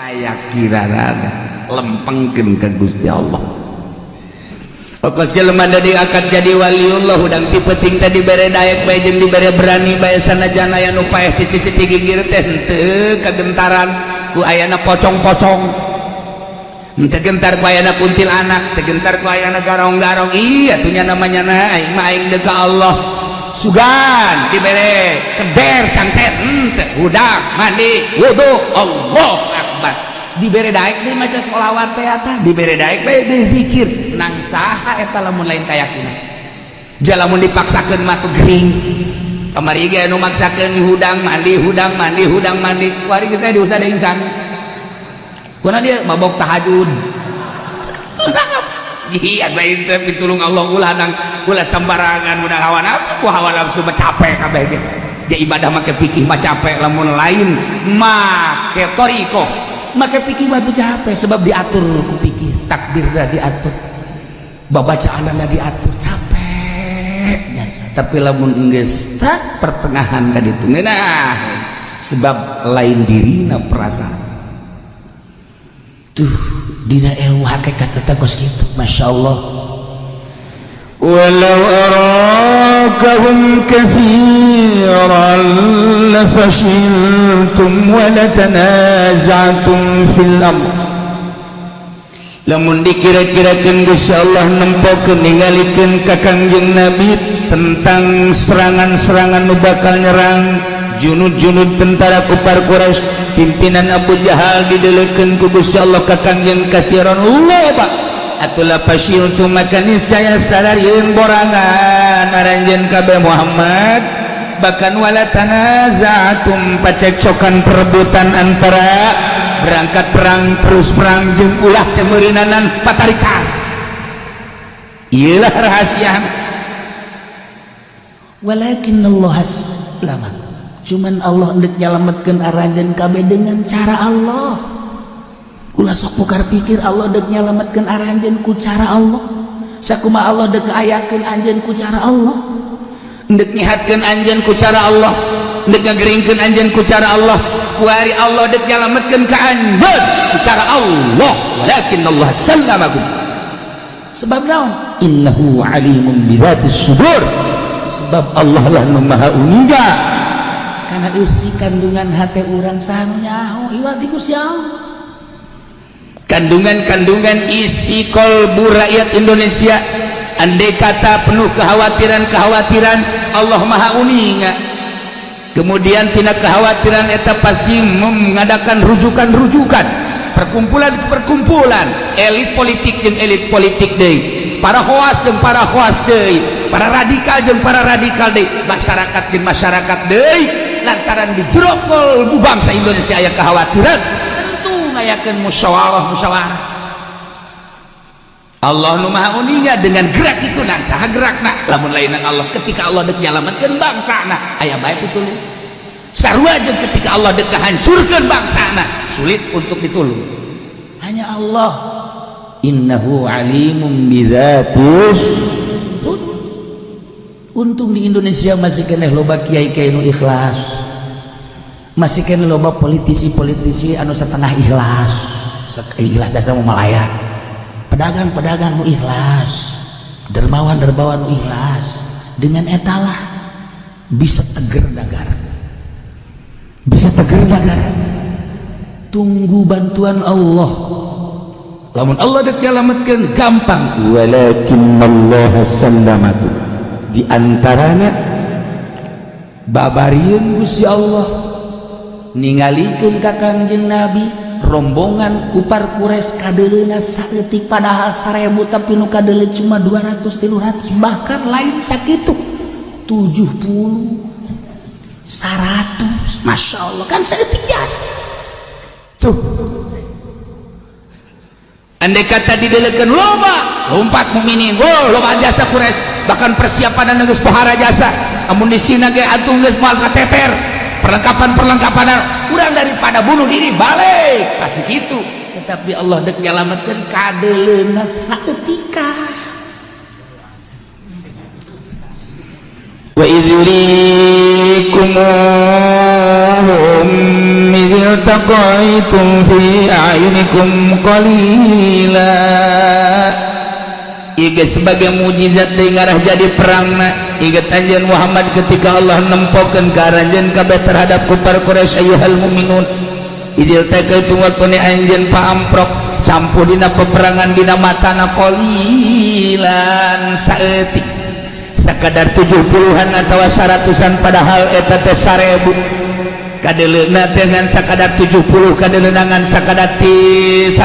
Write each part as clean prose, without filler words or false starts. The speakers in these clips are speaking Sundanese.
Kayakinan lempengkeun ka Gusti Allah. Okos jelema diangkat jadi waliullah, hudang ti peuting teh dibere daek bae jeung dibere berani bae, sanajan aya nu paeh ti sisi ti gigir teh henteu kagentaran ku ayana pocong-pocong, henteu gentar ku ayana kuntilanak, teu gentar ku ayana garong-garong. Iya tuh nya namanya na aing mah aing deuk ka Allah. Sugan dibere keder cangcet henteu, hudang mandi wudu, Allah akbar. Dibere daek deui maca sholawat teh eta, dibere daek bae deui zikir nang saha eta lamun lain kayakinan. Jalamun dipaksakeun mah tuh gering. Kamari ge anu maksakeun hudang mandi, hudang mandi, hudang mandi, kuari geus teh diusah deui insan kuna dia mabok tahajud. Iya, lain teh pitulung Allah. Ulah nang ulah sembarangan udah hawa nafsu, ku hawa nafsu mah capek kabeh ge. Dia ibadah make pikir mah capek, lamun lain make thoriqoh. Make pikir mah tuh capek, sebab diatur ku pikir, takbirna diatur, babacaanna diatur, capek jasa. Tapi lamun geus tak pertengahan ka ditu ngeunah, sebab lain dirina perasaan. Tuh dina ilmu hakikat eta kos kitu, Masya Allah. ولو أراكهم كثيرا لفشلتم ولتنازعتم في الأمر. Lamun dikira-kirakeun Gusti Allah nempokeun ningalikeun ka Kangjeng Nabi tentang serangan-serangan nu bakal nyerang junud-junud tentara kufar Quraisy pimpinan Abu Jahal, didelekeun ku Gusti Allah ka Kangjeng kathiran loba atuh, la fashiltum, maka niscaya sararieun borangan aranjeun kabeh Muhammad, bahkan wala tanazatum, pacekcokan perebutan antara berangkat perang terus perang jeung ulah teh meureunanan patarikan. Iyalah rahasia. Walakin Allah selamat, cuman Allah ndek nyalametkeun aranjeun kabeh dengan cara Allah. Ulah sok pukar pikir, Allah dek nyalametkeun aranjeun ku cara Allah. Sakumaha Allah dek ngayakeun anjeun ku cara Allah. Ndek nyihatkeun anjeun ku cara Allah, ndek ngageringkeun anjeun ku cara Allah. Kuari Allah dek nyalametkeun ka anjeun ku cara Allah. Walakin Allah sallamakum. Sebab naon? Innahu alimun bidzatis sudur, sebab Allah lah nu maha uninga karena isi kandungan hati urang. Saha nu nyaho iwal ti Gusti Allah? Kandungan-kandungan isi kolbu rakyat Indonesia, andai kata penuh kekhawatiran-kekhawatiran, Allah maha uninga. Kemudian tina kekhawatiran eta pasti mengadakan rujukan-rujukan, perkumpulan-perkumpulan elit politik jeung elit politik deui, para hoas jeung para hoas deui, para radikal jeung para radikal deui, masyarakat jeung masyarakat deui, lantaran di jero kolbu bangsa Indonesia aya kekhawatiran, tentu ngayakeun musyawarah musyawarah. Allah nu maha uninga dengan gerak itu. Nah, saha gerakna lamun lain Allah? Ketika Allah dek nyalametkeun bangsana aya bae pitulung, sarua jeung ketika Allah dek ngahancurkeun bangsana sulit untuk ditulung. Hanya Allah. Innahu alimun bidzatis. Untung di Indonesia masih keneh loba kiai-kiai nu ikhlas, masih keneh loba politisi-politisi anu setengah ikhlas. Ikhlas jasa mau malaya, pedagang-pedagang nu ikhlas, dermawan-dermawan nu ikhlas. Dengan etalah bisa teger negara, bisa teger negara. Tunggu bantuan Allah. Lamun Allah dek nyalametkeun gampang. Walakin Allah sallamatu, di antaranya babarieun Gusti Allah ningalikeun ka Kangjeng Nabi rombongan kufar Quraisy kadeleuna saeutik, padahal 1000, tapi nu kadeuleu cuma 200, 300, bahkan lain sakitu, 70, 100. Masya Allah, kan saeutik jasa. Tuh, andai kata didelekeun loba lompat mukminin, oh, loba jasa Quraisy, bahkan persiapan geus pohara jasa, amun di sina ge atuh geus moal kateter perlengkapan-perlengkapan kurang, daripada bunuh diri balik, pasti gitu. Tetapi Allah dek nyalametkeun kadeleuna saeutika. Wa idh yurikumuhum idh. iltaqaitum fi a'yunikum qalila. Iga sebagai mujizat deui ngarah jadi perangna. Ingat anjeun Muhammad ketika Allah nempokeun ka aranjeun kabeh terhadap kufar Quraisy, ayyuhal mu'minun idz iltaqaitum, waktune anjeun paamprok campuh dina peperangan dina matana qalilan, saeutik, sakadar 70-an atau 100-an, padahal eta teh 1000. Kadeleuna teh ngan sakadar 70, kadeleuna ngan sakadar 100.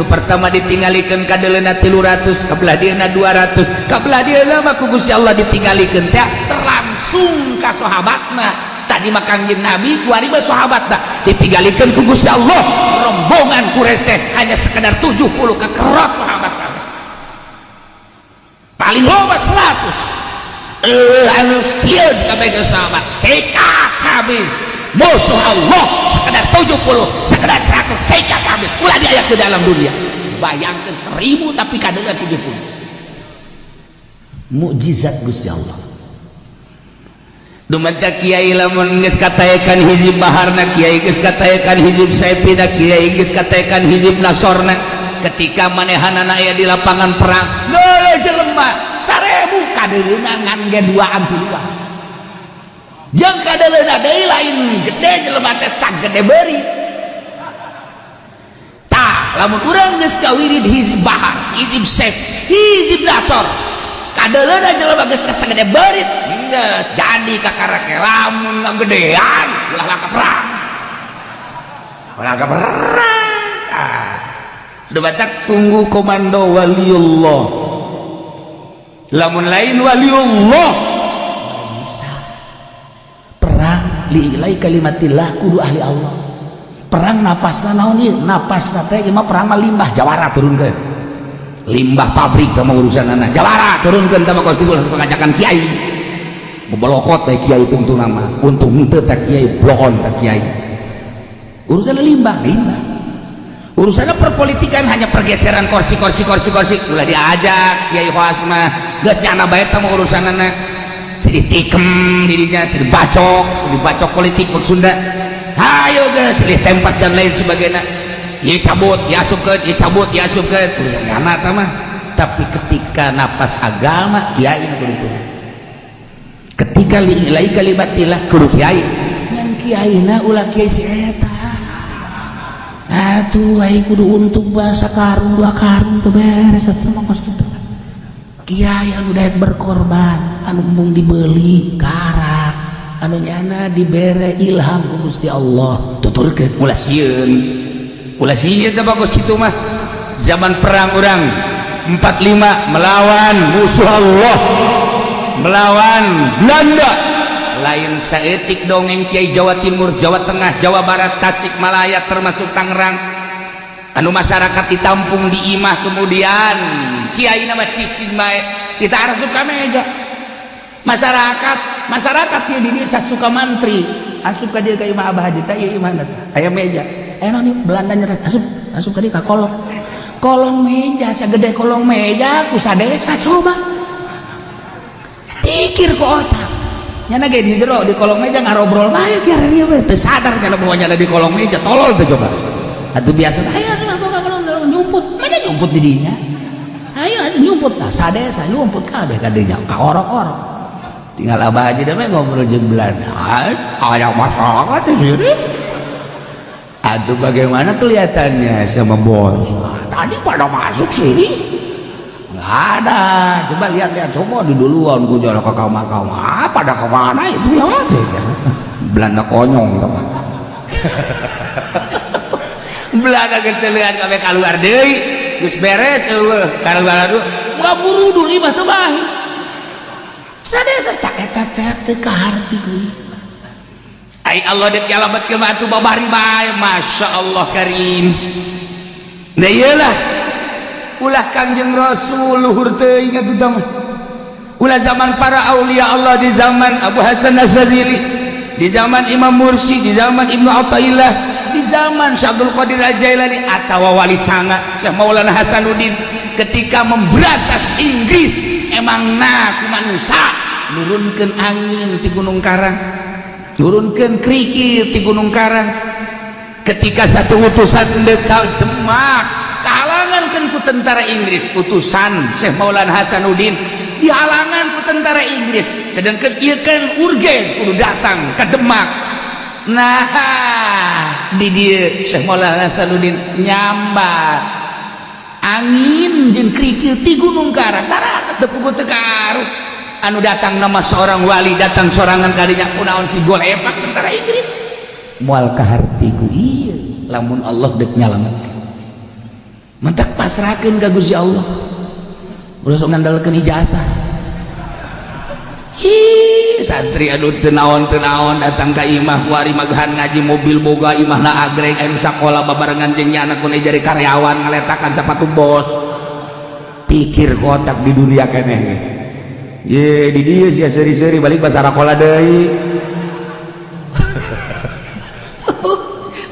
Nu pertama ditinggalikeun kadeleuna 300, kabelah dieuna 200, kabelah dieuna mah ku Gusti Allah ditinggalikeun teh terlangsung ka sahabatna. Tadi mah Kangjeng Nabi, kuari mah sahabatna. Ditinggalikeun ku Gusti Allah rombongan Quraisy teh hanya sekedar 70, kekerot sahabat kabeh paling loba 100. Anu sieun kabeh ke sahabat, sikat habis musuh Allah sekedar 70, sekedar 100, sikat habis, ulah diayak ke dalam dunia. Bayangkan 1000 tapi kaderna 70. Mukjizat Gusti Allah. Dumanta kiai lamun geus kataekan hizib baharna, kiai geus kataekan hizib saepina, kiai geus kataekan hizib nasorna, ketika manehanana aya di lapangan perang, leuh jelema 1000 kadeureuna ngan ge duaan tiluan, jeung kadeuleuna deui lain gede jelema teh sagede beuri. Tah, lamun urang geus kawirid hizib bahar, hizib saif, hizib nasor, kadeuleuna jelema geus sagede beurit, geus jadi kakarake. Lamun ngagedean ulah langka perang, ulah langka perang. Ah, batak tunggu komando waliullah. Lamun lain waliullah Bisa perang li'ilai kalimatillah kudu ahli Allah. Perang napasna naon ieu? Napasna teh ieu mah perang mah limbah jawara turunkeun, limbah pabrik sama urusan anak jawara turunkeun. Tama kos langsung ngajakan kiai bebelokot teh, kiai tungtung nama untung henteu teh kiai bloon teh kiai. Urusan limbah, limbah urusannya perpolitikan, hanya pergeseran kursi, kursi, kursi, kursi. Ulah diajak kiai hoas mah, geus nyana bae teh mah urusanana sedih tikem dirinya, sedih bacok, sedih bacok politik maksudna. Ayo geus sedih tempas dan lain sebagainya, ya cabut ya asupkeun, ya cabut ya asupkeun, urusan nyana tah mah. Tapi ketika napas agama, kiai nu kudu turun. Ketika li'ilai kalimatillah kudu kiai. Yang kiaina ulah kiai si eta atuh, ai kudu untung bahasa karung dua karung tuh beres atuh mah kos kitu. Kiai anu daek berkorban, anu embung dibeli karak, anu nyana dibere ilham ku Gusti Allah. Tuturkeun, ulah sieun, ulah sieun teh bagus itu mah. Zaman perang urang 45 melawan musuh Allah, melawan Belanda, lain saeutik dongeng kiai Jawa Timur, Jawa Tengah, Jawa Barat, Tasikmalaya, termasuk Tangerang, anu masyarakat ditampung di imah, kemudian kiai nama cicing bae kita arah suka meja. Masyarakat, masyarakat dia di desa suka mantri, asup ka dia ka imah Abah Haji teh. Ieu imahna teh aya meja. Eh, naon ieu? Belanda nyerang, asup, asup ka dia ka kolong, kolong meja sagede kolong meja ku sadesa. Coba pikir ku otak nyana ge, di jero di kolong meja ngarobrol bae kieu ieu we teu sadar kana bahwa nyana di kolong meja. Tolol teh coba atuh. Biasa ayo asup, asup ka kolong, nyumput meja, nyumput di dinya, ayo asup nyumput. Nah, sadesa nyumput kabeh ka dinya, ka orok-orok. Tinggal Abah Haji deh ngobrol jeung Belanda, ada masalah di sini. Aduh, bagaimana kelihatannya sama bos? Nah, tadi pada masuk sini nggak ada. Coba lihat-lihat semua di duluan ku jalan ke kamar-kamar. Ah, pada kemana itu ya? Belanda konyong teman. Belanda ketelian kabeh keluar deui, geus beres eueuh keluar. Aduh. Nggak buru dulu mah teu bae. Sadesa tak eta teh teu kaharti kuy. Ai Allah dek nyalametkeun mah atuh babari bae, Masya Allah karim. Nah, iyalah, ulah Kangjeng Rasul luhur teuing atuh tah mah. Ulah zaman para aulia Allah, di zaman Abu Hasan Asyadzili, di zaman Imam Mursi, di zaman Ibnu Athaillah, di zaman Syekh Abdul Qadir Al-Jailani atawa wali sanga Syekh Maulana Hasanuddin ketika memberantas Inggris, emang nah ku manusia nurunkeun angin di Gunung Karang, turunkan kerikil di Gunung Karang. Ketika satu utusan dekat Demak kahalangan kan ku tentara Inggris, utusan Syekh Maulana Hasanuddin dihalangan ku tentara Inggris, sedangkan ieu kan urgen kudu datang ke Demak. Nah, di dieu Syekh Maulana Hasanuddin nyambat angin jeung kerikil ti Gunung Karang tara teu puguh teu karuh. Anu datang nama seorang wali, datang sorangan kadinya, kunaon si golepak tentara Inggris moal kaharti ku ieu. Lamun Allah dek nyalametkeun, mentak pasrahkeun ka Gusti Allah, ulah sok ngandalkeun ijazah. Ih, santri aduh teu naon teu naon datang ka imah kuari magahan ngaji, mobil boga, imahna agreng, anu sakola babarengan jeung nyana ku jadi karyawan ngaletakan sepatu bos. Pikir kotak di dunia keneh ye di dieu sia seuri-seuri balik basarakola deui.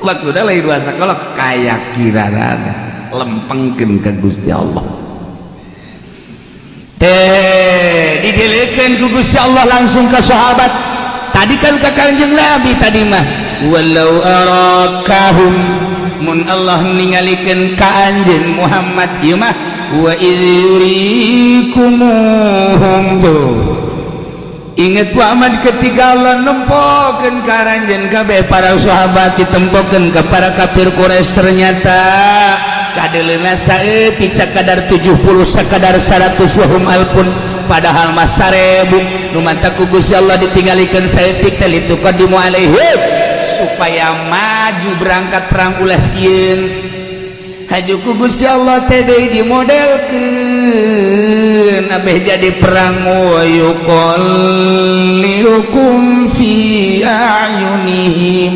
Maksudna lain bahasa kolok, kayakinan lempengkeun ka Gusti Allah teh didelekeun ku Gusti Allah langsung ke sahabat. Tadi kan ke Kanjeng Nabi tadi mah walau arakahum, mun Allah ningalikeun ka anjeun Muhammad ieu mah wa iz yurikumuhum. Ingat Muhammad, ketika Allah nempokeun ka aranjeun kabeh para sahabat, ditempokeun ke para kafir Quraisy, ternyata kadeleuna saeutik, sakadar 70, sakadar 100, wahum alfun, padahal mah 1000. Nu mantak ku Gusti Allah ditinggalikeun saeutik teh lituqaddimu alaihim, supaya maju berangkat perang ulah sieun. Haju ku Gusti Allah teh deui dimodelkeun abeh jadi perang wa yuqallilukum fi a'yunihim.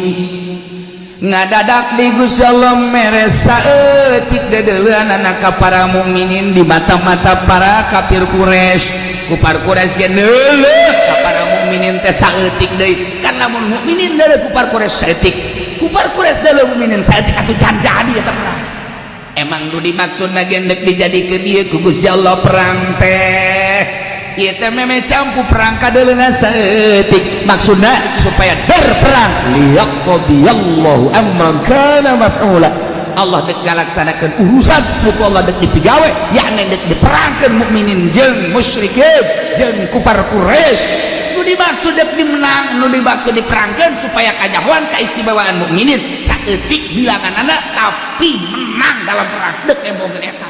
Ngadadak di Gusti Allah mere saeutik dedeuleunana ka para mukminin di mata-mata para kafir Quraisy. Kufar Quraisy ge neuleuh ka para mukminin teh saeutik deui kan. Lamun mukminin deuleuh kufar Quraisy saeutik, kufar Quraisy deuleuh mukminin saeutik, atuh can jadi eta perang. Emang nu dimaksud lagi dek dijadikeun ieu ku Gusti Allah perang teh ieu teh meme campu perang kadeuleuna saeutik, maksudna supaya der perang liyaqdiyallahu amran kana maf'ula. Allah dek ngalaksanakeun urusan nu ku Allah dek dipigawe, yakni dek diperangkeun mukminin jeung musyrikin jeung kufar Quraisy. Nu dimaksud dek dimenang, nu dimaksud diperangkeun supaya kanyahoan keistimewaan mukminin saeutik bilanganana tapi menang dalam perang, dek embongkeun eta.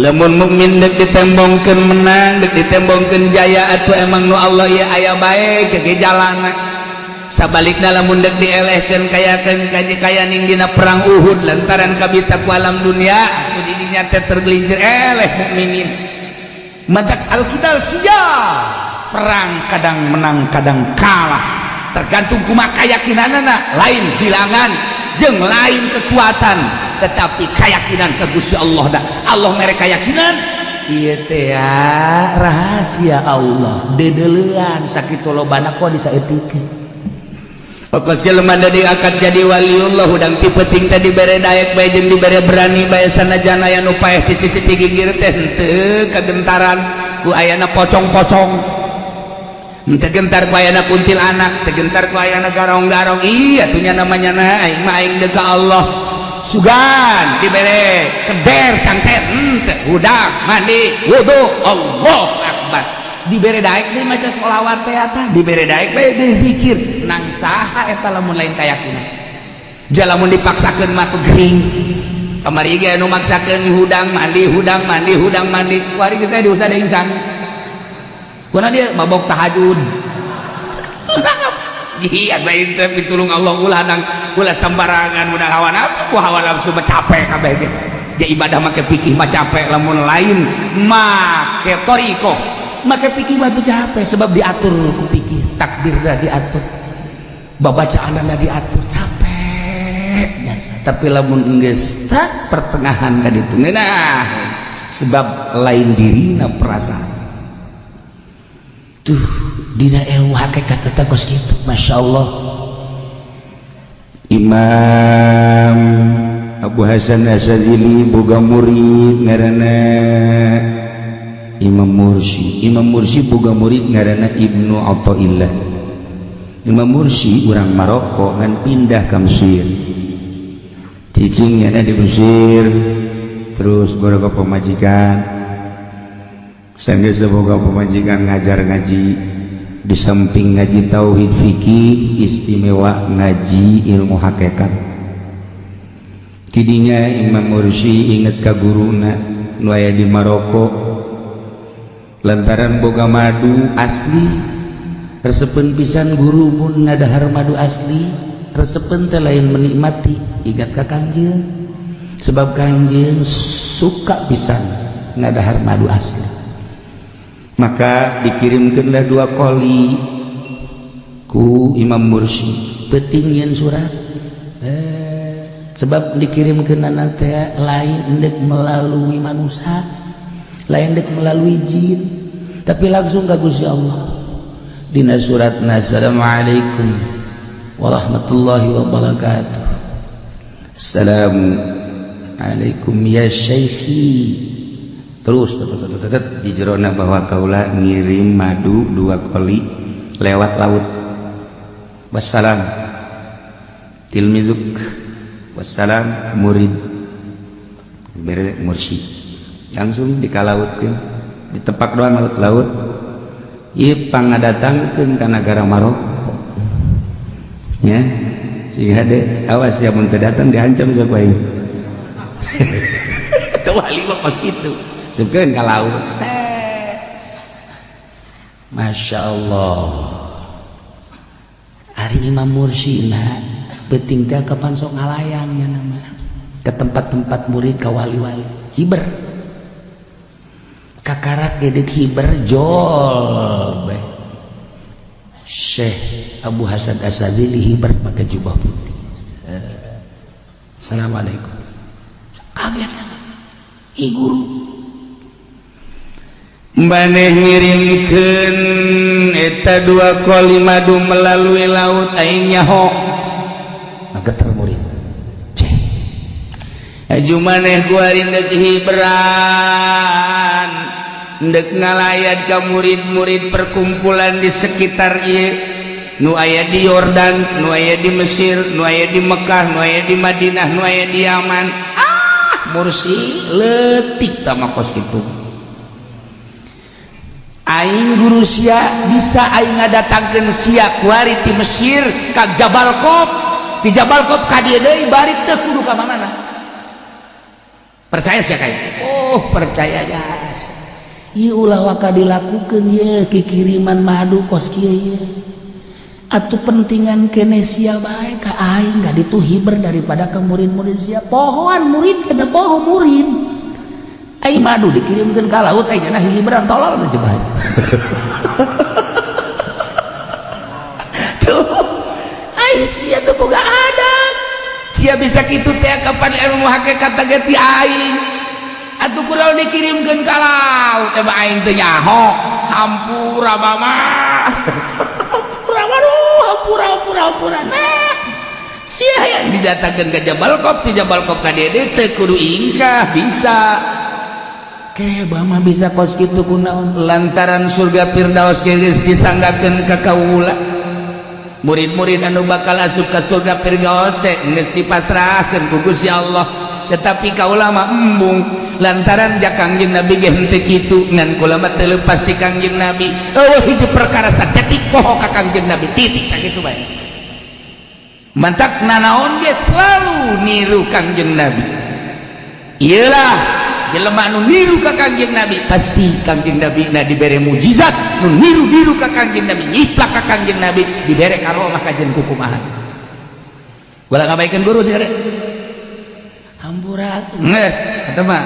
Lamun mukmin dek ditembongkeun menang, dek ditembongkeun jaya, atuh emang nu Allah ieu aya bae ke jalana. Sabalikna lamun dek dielehkeun kayakeun kaji kaya ning dina perang Uhud, lantaran kabita ku alam dunia atuh di dinya teh tergelincir eleh mukminin. Matak al-qital sijal, perang kadang menang kadang kalah, tergantung kumaha keyakinanana, lain bilangan jeung lain kekuatan, tetapi keyakinan ke Gusti Allah. Dah Allah mere keyakinan ieu teh ya, rahasia Allah deudeulean sakitu lobana kok disaeutikeun. Pokos jelema diangkat jadi waliullah hudang ti peuting teh dibere daek bae jeung dibere berani bae, sanajan aya nu paeh ti sisi ti gigir teh henteu kagentaran ku ayana pocong-pocong, henteu gentar ku ayana kuntilanak, teu gentar ku ayana garong-garong. Iya tuh nya namanya na aing mah aing deuk ka Allah. Sugan dibere keder cangcet henteu, hudang mandi wudu Allah akbar, dibere daek deui maca sholawat teh eta, dibere daek bae deui zikir nang saha eta lamun lain kayakinan. Jalamun dipaksakeun mah tuh gering. Kamari ge anu maksakeun hudang mandi, hudang mandi, hudang mandi, kuari geus teh diusah deui insan kuna dia mabok tahajud. Iya, lain teh pitulung Allah, ulah nang ulah sembarangan udah hawa nafsu, ku hawa nafsu mah capek kabeh ge. Dia ibadah make pikir mah capek, lamun lain make thoriqoh make pikir mah tuh capek, sebab diatur ku pikir, takdirna diatur, babacaanna diatur, capek biasa. Tapi lamun geus tak pertengahan ka ditu ngeunah, sebab lain dirina perasaan tuh dina ilmu hakikat eta kos kitu. Masya Allah. Imam Abu Hasan Asyadzili boga murid ngaranna Imam Mursi. Imam Mursi boga murid ngaranna Ibnu Athaillah. Imam Mursi urang Maroko ngan pindah ka Mesir. Cicingnya di Mesir terus boga pamajikan. Sanggeus boga pamajikan ngajar ngaji, di samping ngaji tauhid fikih istimewa ngaji ilmu hakikat. Tidinya Imam Mursi inget ka guruna nu aya di Maroko lantaran boga madu asli. Resepen pisan guru mun ngadahar madu asli, resepen teh lain menikmati, ingat ka Kangjeng. Sebab Kangjeng suka pisan ngadahar madu asli. Maka dikirimkeunlah 2 koli ku Imam Mursi. Peuting yen surat. Sebab dikirimkeunana teh lain endek melalui manusia, lain endek melalui jin, tapi langsung ka Gusti Allah. Dina suratna assalamualaikum warahmatullahi wabarakatuh. Assalamualaikum ya syekhi. Terus di jerona bahwa kaula ngirim madu 2 koli lewat laut. Wassalam tilmizuk, wassalam murid. Bere mursi langsung dikalautkeun, ditepak doang laut. Ieu pangadatangkeun ka nagara Maroko nya, sing hade awas ya mun teu datang diancam sok aing. Teu wali mah kos kitu, sukeun ka laut. Masya Allah. Ari Imam Mursina peuting teh kapan sok ngalayang nya nama ke tempat-tempat murid ka wali-wali hiber. Kakarak gedek hiber jol bae. Syekh Abu Hasan Asy-Syadzili hiber pakai jubah putih. Assalamualaikum. Kaget. Ih guru. Maneh ngirimkeun eta 2 koli madu melalui laut aing nyaho. Geter murid. Ceh. Aju maneh kuari deuk hiberan. Ndek ngalayat ka murid-murid perkumpulan di sekitar ieu nu aya di Yordan, nu aya di Mesir, nu aya di Mekah, nu aya di Madinah, nu aya di Yaman. Ah, Mursi leutik tah mah kos kitu. Aing guru sia bisa aing ngadatangkeun sia kuari ti Mesir ka Jabal Qaf, ti Jabal Qaf ka dieu deui bari teu kudu ka mana-mana. Percaya sia ka aing? Oh, percaya jas. Ieu ulah waka dilakukeun ieu kikiriman madu kos kieu ieu. Atuh pentingan kene sia bae ka aing ga ditu hiber daripada ka murid-murid sia. Pohoan murid kita poho murid. Aing madu dikirimkeun ka laut aing cenah hiberan tolol teh bae. Tuh aing sia teu boga adab. Sia bisa kitu teh kapan ilmu hakikat teh ti aing. Atuh kunaon dikirimkeun ka laut teh aing teu nyaho. Hampura mama. Hampura waduh, hampura hampura hampura. Nah, sia yang didatangkeun ka Jabal Qaf, ti Jabal Qaf ka dieu teu kudu ingkah bisa. Ke mah bisa kos kitu kunaon lantaran surga Firdaus geus disanggakeun ka kaula. Murid-murid anu bakal asup ka surga Firdaus teh geus dipasrahkeun ku Gusti Allah. Tetapi kaula mah embung lantaran ja Kangjeng Nabi ge henteu kitu ngan kula mah teu leupas ti Kangjeng Nabi. Eueuh hiji perkara sacetik poho ka Kangjeng Nabi titik sakitu bae. Mantak nanaon ge selalu niru Kangjeng Nabi. Iyalah jelema nu niru ka Kangjeng Nabi pasti Kangjeng Nabi na dibere mujizat, nu niru-niru ka Kangjeng Nabi nyiplak ka Kangjeng Nabi dibere karomah kajen kukumahan. Ulah ngabaikeun guru sih rek. Hampura geus eta mah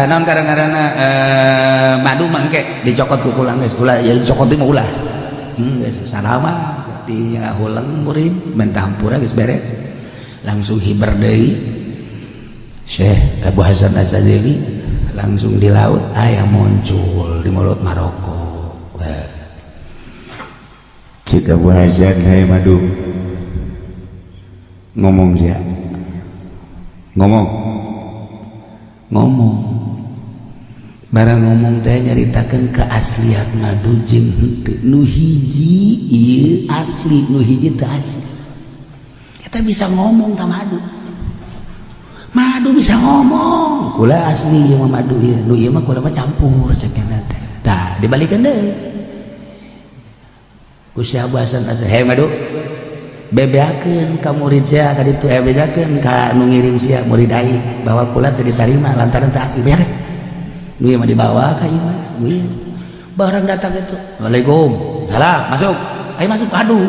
naon kadang-kadangna madu mah engke dicokot ku kula geus ulah ya dicokot mah ulah. Geus salama ti ngahuleng murid minta hampura geus beres. Langsung hiber deui. Syekh Abu Hasan Asy-Syadzili langsung di laut aya muncul di mulut Maroko. Cik Abu Hasan hai madu ngomong sia. Ngomong. Ngomong. Barang ngomong teh nyaritakeun keaslian madu jeung henteu nu hiji ieu asli nu hiji teu asli. Kita bisa ngomong ka madu. Madu bisa ngomong. Kula asli ieu mah madu ieu. Nu ieu mah kula mah campur cek teh. Tah dibalikeun deui. Ku Syekh Abu Hasan Asy, "Hei madu, bebeakeun ka murid sia ka ditu, bebeakeun ka nu ngirim sia murid aing bahwa kula teu ditarima lantaran teu asli." Beakeun. Nu ieu mah dibawa ka ieu mah. Nu ieu. Barang datang itu, "Waalaikum salam, masuk." Ayo masuk, aduh.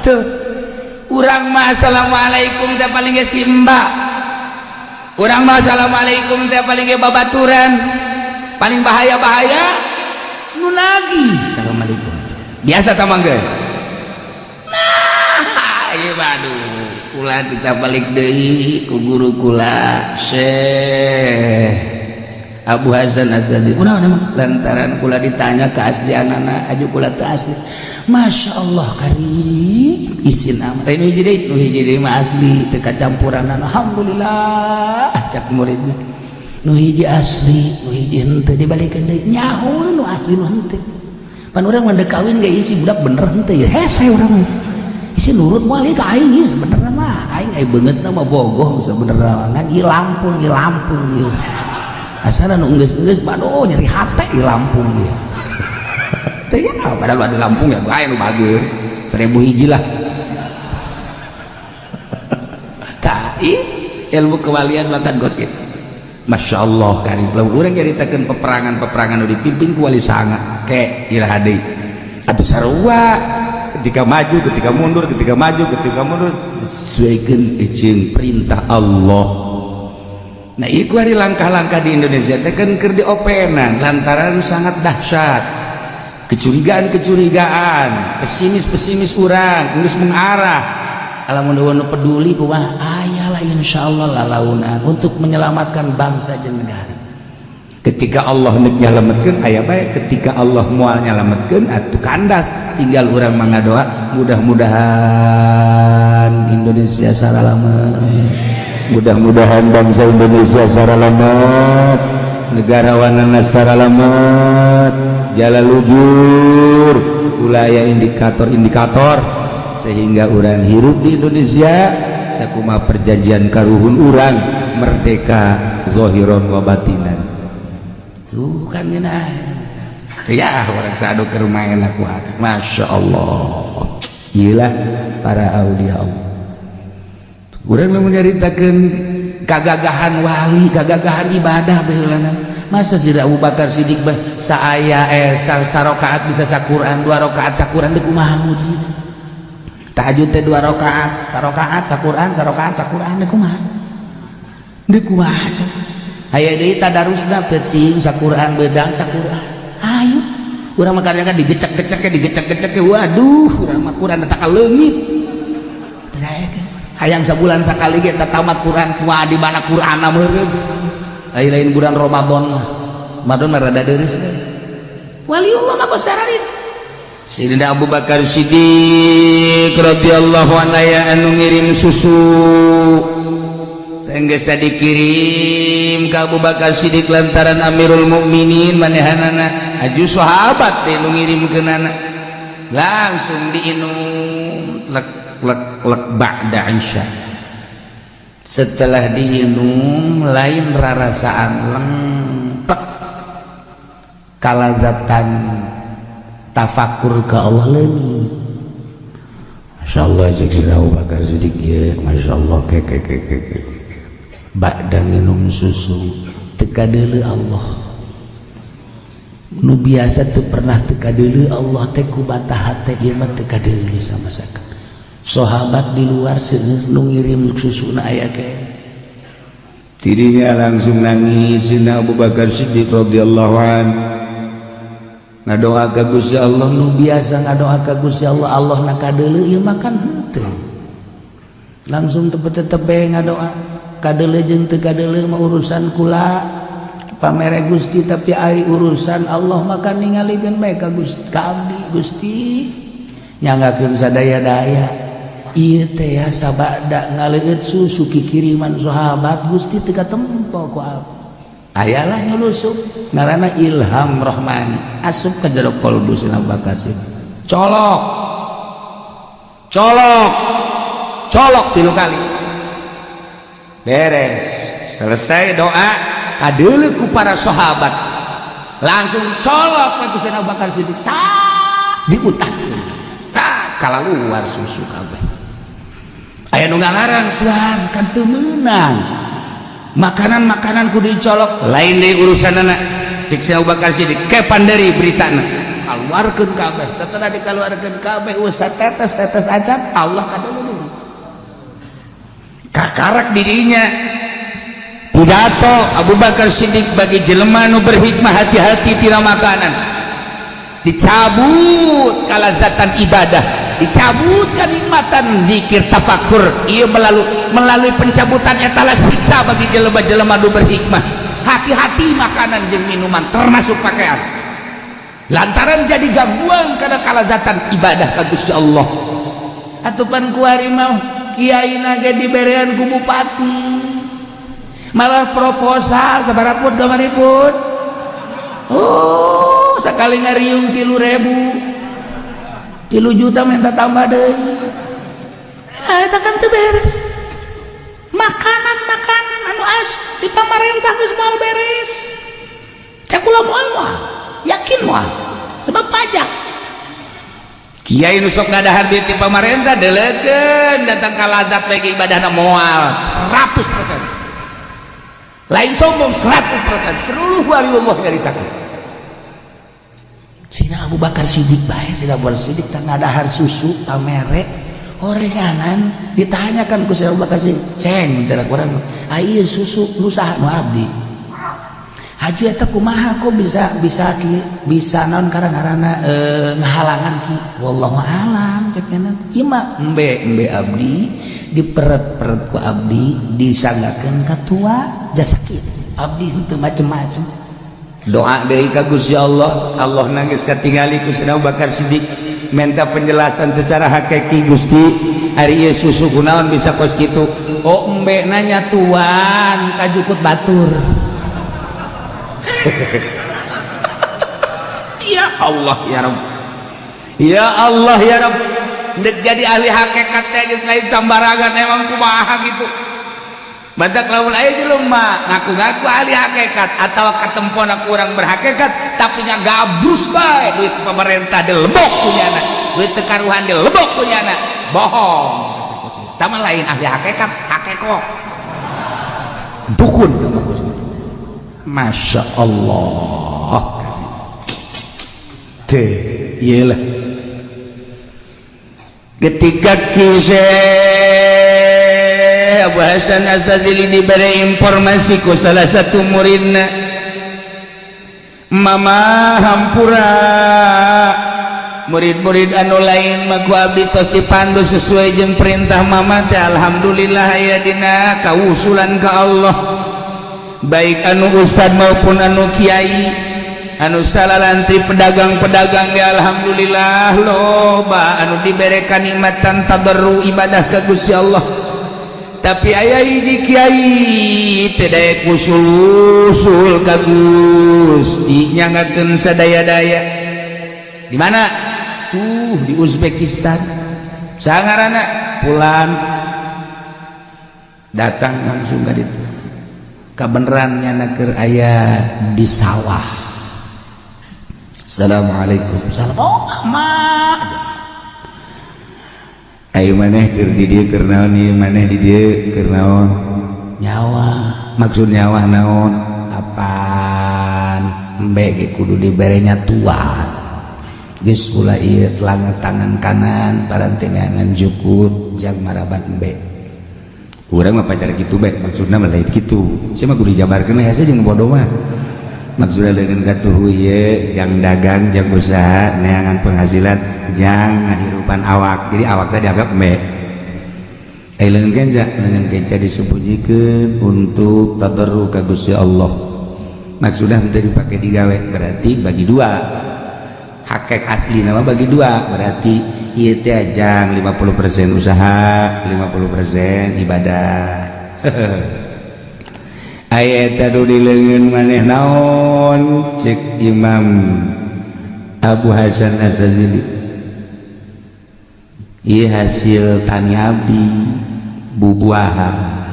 Tuh. Urang mah assalamualaikum teh paling ge simba. Urang mah assalamualaikum teh paling ge babaturan. Paling bahaya-bahaya nu lagi assalamualaikum. Biasa ta mangga. Nah, ieu mah aduh, kula kita balik deui ku guru kula Syekh Abu Hasan Asy-Syadzili. Kunaon emang? Lantaran kula ditanya keaslianana aju kula teu asli. Masya Allah karim isin amat. Nu hiji deui, nu hiji deui mah asli teu kacampuranan. Alhamdulillah cak muridna. Nu hiji asli, nu hiji henteu dibalikeun deui. Nyaho nu asli nu henteu. Pan urang mah deuk kawin ge isi budak bener henteu ya. Hese urang mah. Isi nurut moal ieu ka aing ieu sebenerna mah. Aing ai beungeutna mah bogoh sebenerna ngan ieu Lampung, ieu Lampung ieu. Asana nu geus-geus baduh nyeri hate ieu Lampung ieu. Teu ya padahal di Lampung ya aya nu bager 1000 hiji lah. Tah ilmu kewalian makan gos kitu. Masya Allah karim. Lamun urang nyaritakeun peperangan-peperangan nu dipimpin ku wali sanga ke iraha deui. Atuh sarua ketika maju, ketika mundur, ketika maju, ketika mundur sesuaikeun jeung perintah Allah. Nah, ieu hari langkah-langkah di Indonesia teh kan keur diopenan lantaran sangat dahsyat. Kecurigaan-kecurigaan, pesimis-pesimis urang geus mengarah. Lamun nu peduli kumaha aya lah insyaallah lalaunan untuk menyelamatkan bangsa jeung negara. Ketika Allah nek nyalametkeun aya bae, ketika Allah moal nyalametkeun atuh kandas. Tinggal urang mah ngadoa mudah-mudahan Indonesia saralamet. Mudah-mudahan bangsa Indonesia saralamet, negarawanana saralamet, jalan lujur, ulah aya indikator-indikator sehingga urang hirup di Indonesia sakumaha perjanjian karuhun urang merdeka zahiron wa batinan. Tuh kan ngeunah. Ya orang sadu ke rumah enak wae. Masya Allah. Iyalah para aulia Allah. Urang lamun nyaritakeun kagagahan wali, kagagahan ibadah baheulana. Masa sih Abu Bakar Siddiq bah saaya sarokaat bisa saquran, dua rakaat saquran deuk kumaha muji. Tahajud teh dua rakaat, sarokaat saquran, sarokaat saquran deuk kumaha? Deuk kumaha coba? Aya deui tadarusna peuting saquran beudang saquran. Ayo urang mah kadang digecek-gecek digecek-gecek waduh urang mah Quran eta kaleungit. Teu daekeun. Hayang sabulan sakali ge tamat Quran kumaha di mana Qur'anna meureun. Lain-lain bulan Ramadan mah. Ramadan mah rada deureus we. Waliullah mah kos dararit. Sayyidina Abu Bakar Siddiq radhiyallahu anhu aya anu ngirim susu. Sehingga dikirim ke Abu Bakar Siddiq lantaran Amirul Mukminin manehanana aju sahabat teh nu ngirimkeunana langsung diinum lek lek lek ba'da isya. Setelah diinum lain rarasaan lengplek kalazatan tafakur ke Allah leungit. Masya Allah cek Sayyidina Abu Bakar Siddiq ya Masya Allah ke ke ke ke ke ba'da nginum susu teu kadeuleu Allah nu biasa teu pernah teu kadeuleu Allah teh ku bata hate ieu mah teu kadeuleu sama sekali. Sahabat di luar seueur nu ngirim susuna aya ke dirinya langsung nangis. Sayyidina Abu Bakar Siddiq radhiyallahu an ngadoa ka Gusti Allah. Nu biasa ngadoa ka Gusti Allah Allah na kadeuleu ieu mah kan henteu langsung tepet-tetep ngadoa kadeuleu jeung teu kadeuleu mah urusan kula pamere Gusti, tapi ari urusan Allah maka ningalikeun bae ka Gusti ka abdi Gusti nyanggakeun sadaya-daya. Ieu teh ya sabada ngaleueut susu kikiriman sahabat Gusti teu katempo ku abdi. Ayalah nyulusup ngaranna Ilham Rohmani asup ka jero kolbu Sayyidina Abu Bakar Siddiq. Colok. Colok. Colok 3 kali. Beres. Selesai doa kadeuleu ku para sahabat. Langsung colok ku Sayyidina Abu Bakar Siddiq. Diutahkeun. Tak kalaluar susu kabeh. Aya nu ngalarang, "Tuhan, kan teu meunang." Makanan-makanan kudu dicolok. Lain deui urusanana. Cik Sayyidina Abu Bakar Siddiq, kepan deui beritana. Kaluarkeun kabeh. Setelah dikaluarkeun kabeh geus tetes-tetes acan Allah kadeuleu deui. Kakarak dirinya. Pidato Abu Bakar Siddiq bagi jelema nu berhikmah hati-hati tina makanan. Dicabut kalazatan ibadah, dicabut kenikmatan zikir tafakur. Ieu melalui pencabutan eta lah siksa bagi jelema-jelema nu berhikmah. Hati-hati makanan jeung minuman termasuk pakaian. Lantaran jadi gangguan karena kalazatan ibadah ka Gusti Allah. Atupan kuari mah kiai ge diberean ku bupati. Malah proposal sabaraha pun kamari pun. Oh, sekali ngariung 3.000. 3 juta minta tambah deui. Ah, eta kan teu beres. Makanan-makanan anu as di pamarentah geus moal beres. Cak kula moal moal. Yakin moal. Sebab pajak. Kiai nu sok ngadahar duit ti pamarentah deleukeun datang ka lazat lagi ibadahna moal 100%. Lain sombong 100% seluruh wali Allah nyaritakeun. Sina Abu Bakar Siddiq bae, Sina Abu Bakar Siddiq teh ngadahar susu pamere orenganan ditanyakan ku Sina Abu Bakar Siddiq, ceng cara kurang, ah ieu susu nu saha? Nu abdi. Haju eta kumaha kok bisa bisa ki bisa naon karang-karana ngahalangan ki, wallahu alam cek nya ieu mah embe embe abdi diperet-peret ku abdi disanggakeun ka tua jasa kitu abdi henteu macem-macem. Doa deui ka Gusti Allah, Allah nangis katingali ku Sayyidina Abu Bakar Siddiq minta penjelasan secara hakiki. Gusti, ari ieu susu kunaon bisa kos kitu? Oh, embe nanya tuan ka jukut batur. Ya Allah ya Rabb, ya Allah ya Rabb, ndek jadi ahli hakikat teh geus lain sambarangan. Emang kumaha gitu badak lamun aya jelema ngaku-ngaku ahli hakikat atau katempona kurang berhakikat tapi nya gabrus bae duit pemerintah dilebok punyana, duit tekaruhan dilebok punyana, bohong. Tama lain ahli hakikat, hakekok dukun. Masya Allah. Teh iyalah ketika kisah Abu Hasan Asy-Syadzili diberi informasi ku salah satu muridna, mama hampura murid-murid anu lain mah ku abdi tos dipandu sesuai jeung perintah mama teh, alhamdulillah aya dina kausulan ka Allah, baik anu ustad maupun anu kiai anu salalantri pedagang-pedagang ya alhamdulillah loba anu dibere kanikmatan tadarru ibadah ka Gusti Allah. Tapi aya hiji kiai teu daek usul-usul ka Gusti nyangakeun sadaya-daya. Di mana tuh? Di Uzbekistan. Sangarana pulang datang langsung ka ditu kabeneran nyana keur aya di sawah. Assalamualaikum. Salam. Oh, ma. Ayo maneh keur di dieu keur naon ieu? Maneh di dieu keur naon? Nyawa. Maksud nyawa naon? Apaan embe ge kudu diberenya tuan. Geus ulah ieu telangan tangan kanan parantingan jukut jang maraban embe. Urang mah pacar kitu bae, maksudna mah lain kitu. Sia mah kudu dijabarkeun hese jeung bodoh mah. Maksudna leureun katuhu ieu jang dagang, jang usaha, neangan penghasilan, jang ngahirupan awak. Jadi awak teh dianggap embe. Ai leungeun kenca disembunyikeun untuk tadarru ka Gusti Allah. Maksudna teu dipake digawe, berarti bagi dua. Hakek asli nama bagi dua berarti ieu teh jang 50% usaha, 50% ibadah. Aya eta nu di leungeun maneh naon cek Imam Abu Hasan Asy-Syadzili. Ieu hasil tani abdi bubuahan.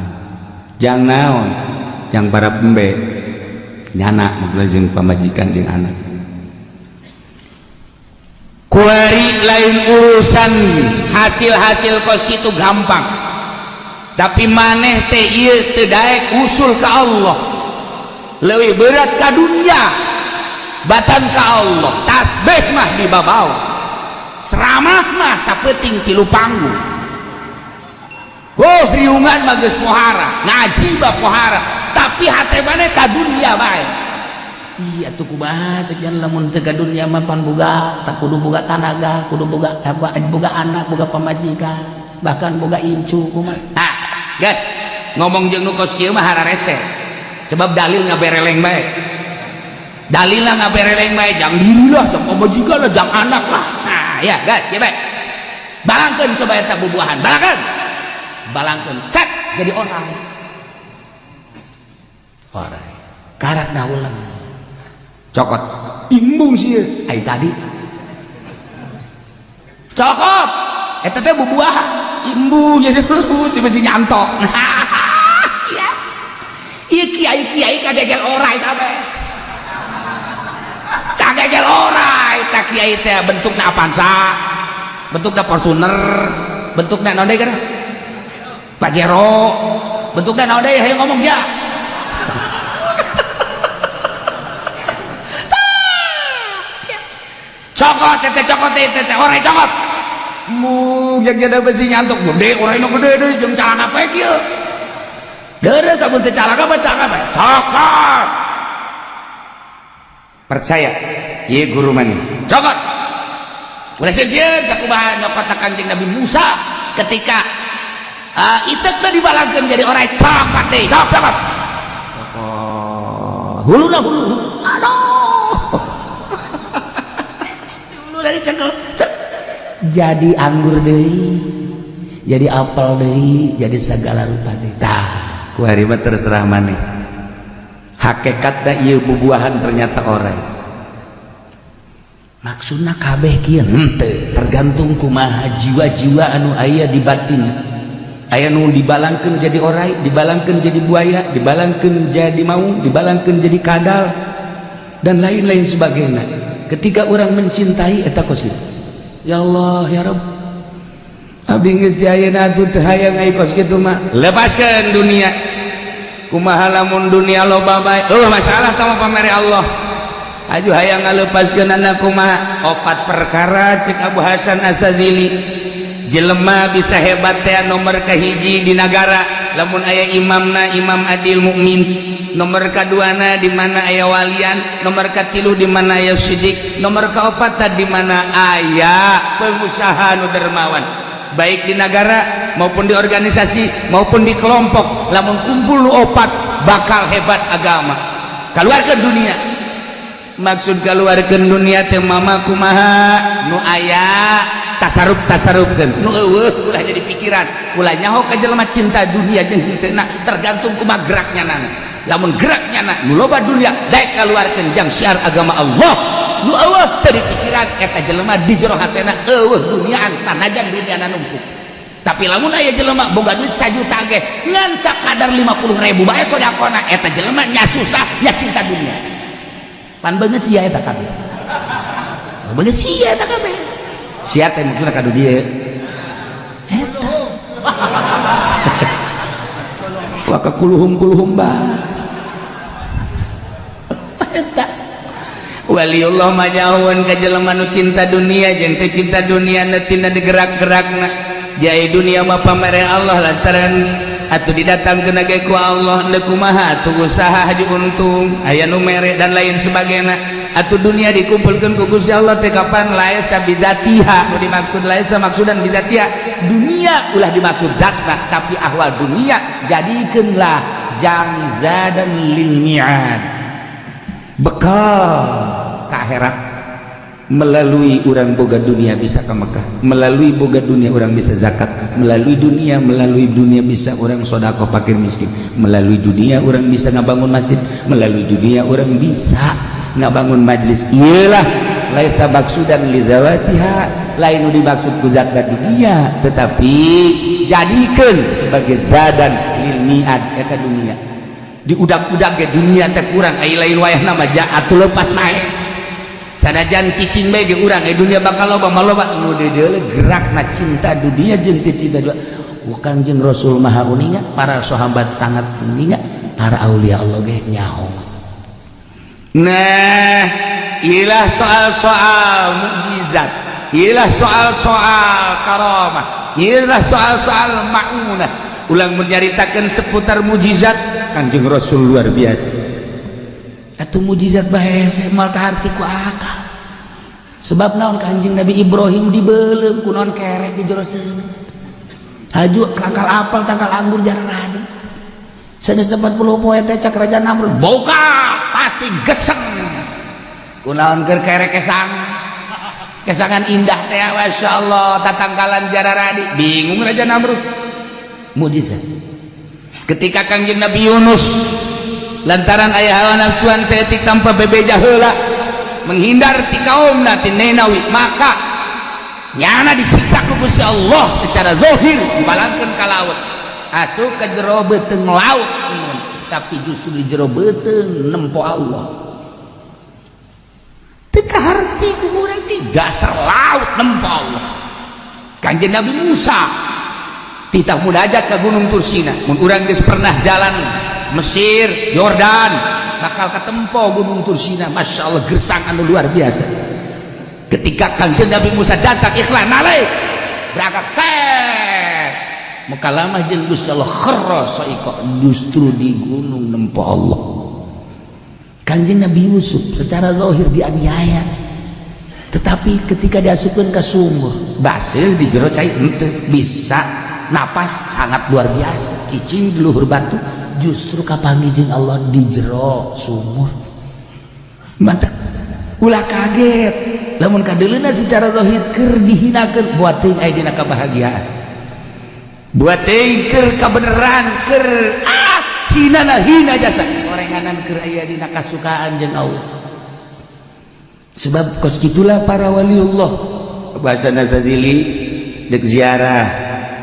Jang naon? Jang para pembe nyana maksudna jeung pamajikan jeung anak. Kuari lain urusan hasil-hasil kos itu gampang, tapi maneh teh ieu teu daek usul ka Allah, leuwih berat ka dunia batan ka Allah. Tasbih mah dibabawa, ceramah mah sapeuting tilu panggung, oh riungan mah geus pohara, ngaji mah pohara, tapi hate maneh ka dunia bae. Iya tuh, kumaha sekian lamun teu ka dunia mah pan boga tak kudu boga tanaga, kudu boga apa, boga anak, boga pamajikan, bahkan boga incu, kumaha? Ah, guys, ngomong jeung nu kos kieu mah hararese, sebab dalil ngabereleng bae, dalil lah ngabereleng bae, jang diri lah, jang pamajikan lah, jang anak lah. Nah ya guys, ya bae balangkeun, coba eta bubuahan balangkeun, balangkeun set jadi orang orang karak daulang. Cokot imbung sih. Ai tadi cokot eta teh bubuahan. Imbung jadi si besi nyantok. Siap, ieu kiai-kiai kagegel orai kabeh, kagegel orai. Tak kiai teh bentukna Avanza, bentukna Fortuner, bentukna naon deui kan, Pajero, bentukna naon deui, hayo ngomong sia. Cokot teh, cokot teh, teh orai cokot mu jeung jada besi nyantok gede orai nu gede deui jeung calana pek ieu deureuh sabun teh calana apa, calana apa cokot. Percaya ieu guru maneh. Cokot ulah sieun sakumaha nyokot Kanjeng Nabi Musa ketika itek teh dibalangkeun jadi orai, cokot deui, cokot cokot cokot huluna hulu, aduh, hulu dari cekel. Jadi anggur deui, jadi apel deui, jadi segala rupa deui tah. Ku hari mah terserah maneh, hakikatna ieu bubuahan ternyata orai. Maksudna kabeh kieu henteu, tergantung kumaha jiwa-jiwa anu aya di batin. Aya nu dibalangkeun jadi orai, dibalangkeun jadi buaya, dibalangkeun jadi maung, dibalangkeun jadi kadal dan lain-lain sebagainya. Ketika orang mencintai eta kos kitu, ya Allah ya Rabb, abdi geus di ayeuna atuh teu hayang ai kos kitu mah. Lepaskeun dunia, kumaha lamun dunia loba bae, eueuh masalah tah mah pamere Allah. Aju hayang ngalepaskeun anak kumaha? Opat perkara cek Abu Hasan Asy-Syadzili, jelema bisa hebat teh nomor kahiji di nagara lamun aya imamna, imam adil mukmin, nomor kaduana di mana aya walian, nomor katilu di mana aya sidik, nomor kaopat di mana aya pengusaha nu dermawan, baik di negara maupun di organisasi maupun di kelompok. Lamun kumpul nu opat bakal hebat agama. Keluarkan dunia, maksud keluarkan dunia teh mama kumaha nu aya tasarruf tasarrufkeun, nu eueuh ulah jadi pikiran, ulah nyaho ka jelema cinta dunia jeung henteu, tergantung kumaha geraknya nana. Lamun geraknya na nu loba dunia daek kaluarkeun jang syiar agama Allah, nu eueuh teu dipikiran, eta jelema di jero hatena eueuh duniaan sanajan duniana numpuk. Tapi lamun aya jelema boga duit 1 juta ge ngan sakadar 50.000 bae sodakona, eta jelema nya susah nya cinta dunia. Pan beungeut sia eta kabeh, beungeut sia eta kabeh. Sia teh maksudna ka dieu. Eta. Wa ka kuluhum kuluhum ba. Eta. Waliullah mah nyahoeun ka jelema nu cinta dunia jeung teu cinta dunia na tina digerak-gerakna. Jai dunia mah pamere Allah, lantaran atuh didatangkeun ge ku Allah, deuk kumaha atuh usaha haji untung aya nu mere dan lain sebagainya. Atuh dunia dikumpulkeun ku Gusti Allah teh kapan? Laisa bidzatiha, nu dimaksud laisa maksudan bidzatiha, dunia ulah dimaksud zatna, tapi ahwal dunia jadikeunlah jang zadan lil mi'ad, bekal ka akhirat. Melalui urang boga dunia bisa ke Mekah, melalui boga dunia urang bisa zakat, melalui dunia bisa urang sodakoh fakir miskin, melalui dunia urang bisa ngabangun masjid, melalui dunia urang bisa ngabangun majlis. Iyalah, laisa maksudan lidzawatiha, lain nu dimaksud ku zat dunia, tetapi jadikan sebagai zadan lil mi'ad. Eta dunia diudak-udak ge dunia teh kurang ai, lain wayahna mah atuh lepas naik sanajan cicing bae ge urang dunia bakal loba mah loba. Nu deuleu gerakna cinta dunia jeung teu cinta dunia. Bukan jeung Rasul maha uninga, para sahabat sangat uninga, para aulia Allah ge nyaho. Nah, ilah soal-soal mukjizat, ilah soal-soal karamah, ilah soal-soal maunah. Ulang menyaritakan seputar mukjizat Kanjeng Rasul luar biasa. Atuh mukjizat bae mal kaharti ku akal. Sebab naon? Kanjeng Nabi Ibrahim dibeuleum ku naon? Kerek di jero seuneu. Haju tangkal apel, tangkal anggur jarang. Sanes 40 poe teh cak Raja Namrud, "Buka, pasti geseng." Kunaon keur kerek kesang? Kesangan indah teh, Masya Allah, tatangkalan jararadi. Bingung Raja Namrud. Mukjizat. Ketika Kangjeng Nabi Yunus lantaran aya hawa nafsuan saeutik tanpa bebeja heula menghindar ti kaumna ti Ninawi, maka nyana disiksa ku Gusti Allah secara zahir, dibalangkeun ka laut, asup ke jero beuteung laut, tapi justru di jero beuteung nempo Allah. Teu kaharti ku urang, di dasar laut nempo Allah. Kanjeng Nabi Musa titah munajat ke Gunung Tursina. Mun urang geus pernah jalan Mesir, Yordan, bakal ketempo Gunung Tursina. Masya Allah, gersang anu luar biasa. Ketika Kanjeng Nabi Musa datang, ikhlas nalai berangkat set mukalamah jeung Gusti Allah, kharra saiko, justru di gunung nempo Allah. Kanjeng Nabi Yusuf secara zahir dianiaya, tetapi ketika diasupkan ke sumur, baseuh di jero cai henteu, bisa napas sangat luar biasa, cicing di luhur batu, justru kapanggih jeung Allah di jero sumur. Mantap, ulah kaget lamun kadeuleuna secara zahir keur dihinakeun, buat teuing aya dina kebahagiaan, buat teuing keur kabeneran, keur ah hina na hina jasa. Orenganan keur aya dina kasukaan jeung Allah. Sebab kos gitulah para waliullah. Bahasa Nazazili dek ziarah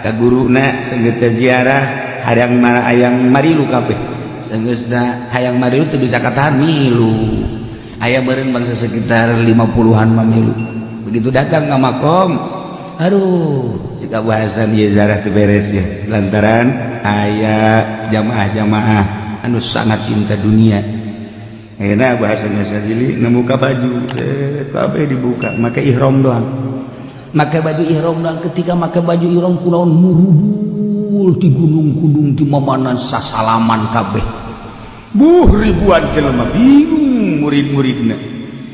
ka guruna, sanggeus ziarah hayang mara hayang marilu kabeh. Sanggeusna hayang marilu teu bisa katahan, milu. Aya beureun bangsa sekitar 50-an mah milu. Begitu datang ka makom, aduh, jika bahasan ieu ziarah teu beres ya, lantaran aya jamaah-jamaah anu sangat cinta dunia. Akhirnya bahasanya Syadzili ngebuka baju, kabeh dibuka, make ihram doang. Make baju ihram doang. Ketika make baju ihram, kunaon murubul di gunung-gunung, di mamanan sasalaman kabeh. Buh, ribuan jelema, bingung murid-muridna.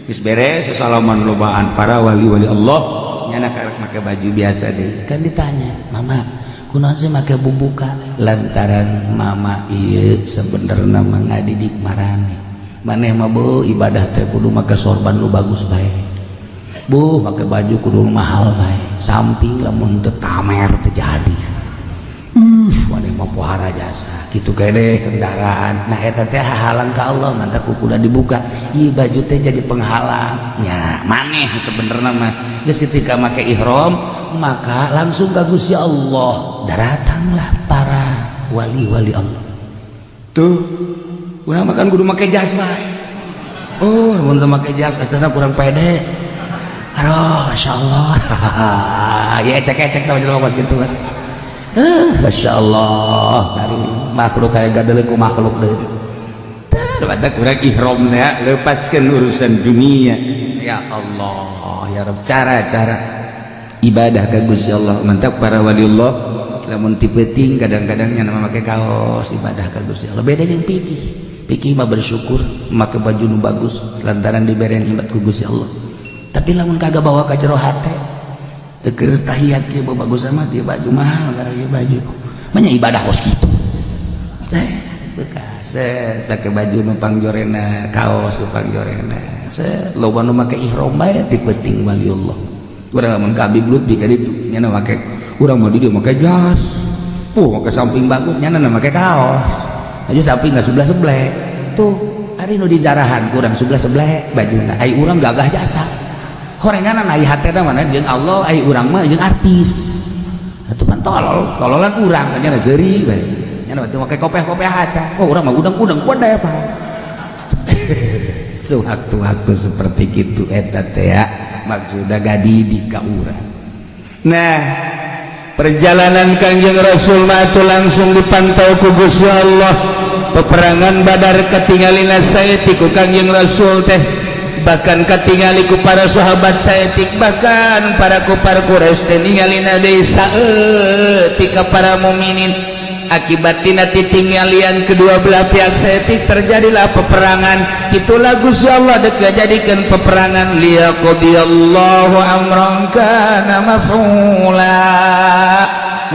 Geus beres sasalaman lobaan para wali-wali Allah, nyana karek make baju biasa deh. Kan ditanya, "Mama, kunaon sih make bubuka?" "Lantaran mama ieu sebenarnya mah ngadidik maraneh. Maneh mah, bu, ibadah teh kudu make sorban lu bagus bae, bu, make baju kudu mahal bae, samping lamun teu tamer teu jadi. Maneh mah pohara jasa gitu kene kendaraan." Nah, eta teh hahalang ka Allah, mantap kudu dibuka ieu baju teh jadi penghalang nya maneh sebenarnya mah. Geus ketika make ihram, maka langsung ka Gusti Allah, daratanglah para wali-wali Allah. Tuh, urang makan kudu make jas bae. Oh, mun teu make jas eta kurang pede. Aduh, Masya Allah ya, ecek-ecek tau jelema kos kitu kan. Masya Allah, dari makhluk kayak gadeuleuh ku makhluk deui. Tah, kurang ihramna, lepaskan urusan dunia. Ya Allah, ya Rabb, cara-cara ibadah ka Gusti Allah. Mantap, para waliullah lamun ti peuting kadang-kadang nya make kaos ibadah ka Gusti Allah. Beda jeung pikih. Pikih mah bersyukur make baju nu bagus lantaran dibere nikmat ku Gusti Allah, tapi lamun kagak bawa ka jero hate, keur tahiyat ge bagus sama dia baju mahal, gara ieu baju. Manya ibadah kos kitu teh. Bekas set pakai baju nu pangjorena, kaos nu pangjorena, set loba nu make ihram bae ti penting waliullah. Urang lamun ka Habib Lutfi ka ditu nya make, urang mah di dieu make jas. Puh, make samping bagus, nya make kaos. Aja samping nggak sebelah sebelah. Tuh, ari nu dijarahan kurang sebelah sebelah bajuna. Ai urang gagah jasa. Horenganan ai hatena mana jeung Allah, ai urang mah jeung artis. Atuh pan tolol, tololan urang nya seuri bae. Nya teu make kopeh-kopeh aca. Oh, urang mah udang-udang kuda apa. Sewaktu-waktu seperti gitu eta teh ya, maksudna gadidik ka urang. Nah, perjalanan Kangjeng Rasul mah atuh langsung dipantau ku Gusti Allah. Peperangan Badar ketinggalina saeutik ku Kangjeng Rasul teh, bahkan katingali ku para sahabat saeutik, bahkan para kufar Quraisy teh ningalina deui saeutik ka para mukminin. Akibat tina titinggalian kedua belah pihak saeutik, terjadilah peperangan. Itulah Gusti Allah dek jadikan peperangan, liyaqdiyallahu amran kana maf'ula.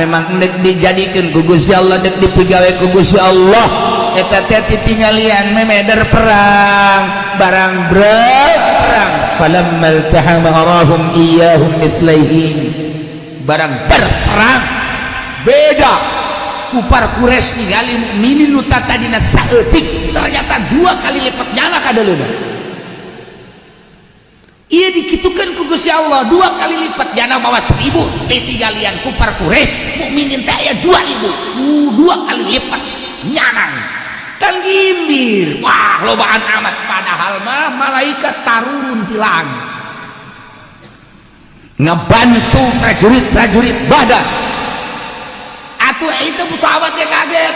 Memang dek dijadikan ku Gusti Allah, dek dipigawe ku Gusti Allah eta teh titinggalian memeder perang barang berperang. Falamma iltahama arahum iyyahum mithlaihim. Barang berperang beda, kufar Quraisy ningali mukminin nu tadina saeutik ternyata dua kali lipat nyala kadeuleuna. Ieu dikitukeun ku Gusti Allah, dua kali lipat jana mawa 1000 titinggalian kufar Quraisy, mukminin teh aya 2000, dua kali lipat nyanang kan gimbir. Wah, lobaan amat, padahal mah malaikat tarurun ti langit ngebantu prajurit-prajurit Badar. Atuh itu sahabatnya kaget.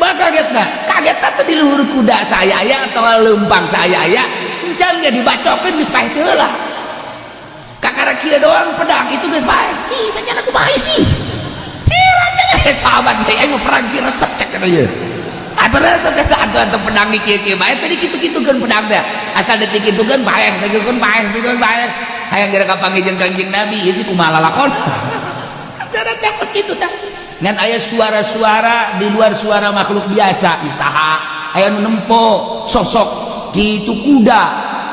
Bah, kaget nah, kaget tuh di luhur kuda saya ya atau lempang saya ya, encan ge dibacokeun geus paeh teu lah. Kakara kieu doang pedang itu geus paeh. Ih, tanya aku bae sih. Heran sahabat teh, aing perang kieu resep cek kana ieu. Atuh resep eta atuh atuh pedang kieu-kieu bae tadi kitu-kitukeun pedang teh. Asal detik kitukeun paeh, kitukeun paeh, kitukeun paeh. Hayang geura kapanggih jeung Kangjeng Nabi, ieu sih kumaha lalakon. Cara teh kos kitu tah. Ngan aya suara-suara di luar suara makhluk biasa, isaha aya nu nempo sosok gitu, kuda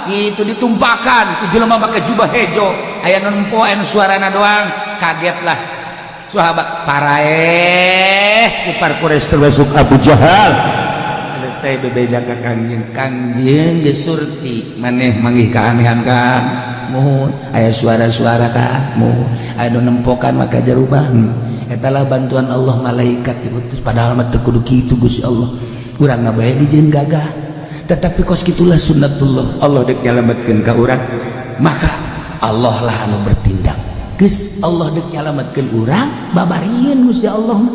gitu ditumpakan ku jelema make jubah hejo. Aya nu nempo, aya nu suarana doang. Kagetlah sahabat, paraeh kufar Quraisy termasuk Abu Jahal. Selesai bebeja ka Kangjeng, Kangjeng geus surti, maneh manggih keanehan kan? Muhun. Aya suara-suara kan? Muhun. Aya nu nempokan maka jarubah. Etalah bantuan Allah, malaikat diutus. Padahal mah teu kudu kitu Gusti Allah, urang mah bae dijieun gagah, tetapi kos kitulah sunnatullah. Allah dek nyalametkeun ka urang. Maka Allah lah anu bertindak. Geus Allah dek nyalametkeun urang, babarieun Gusti Allah mah.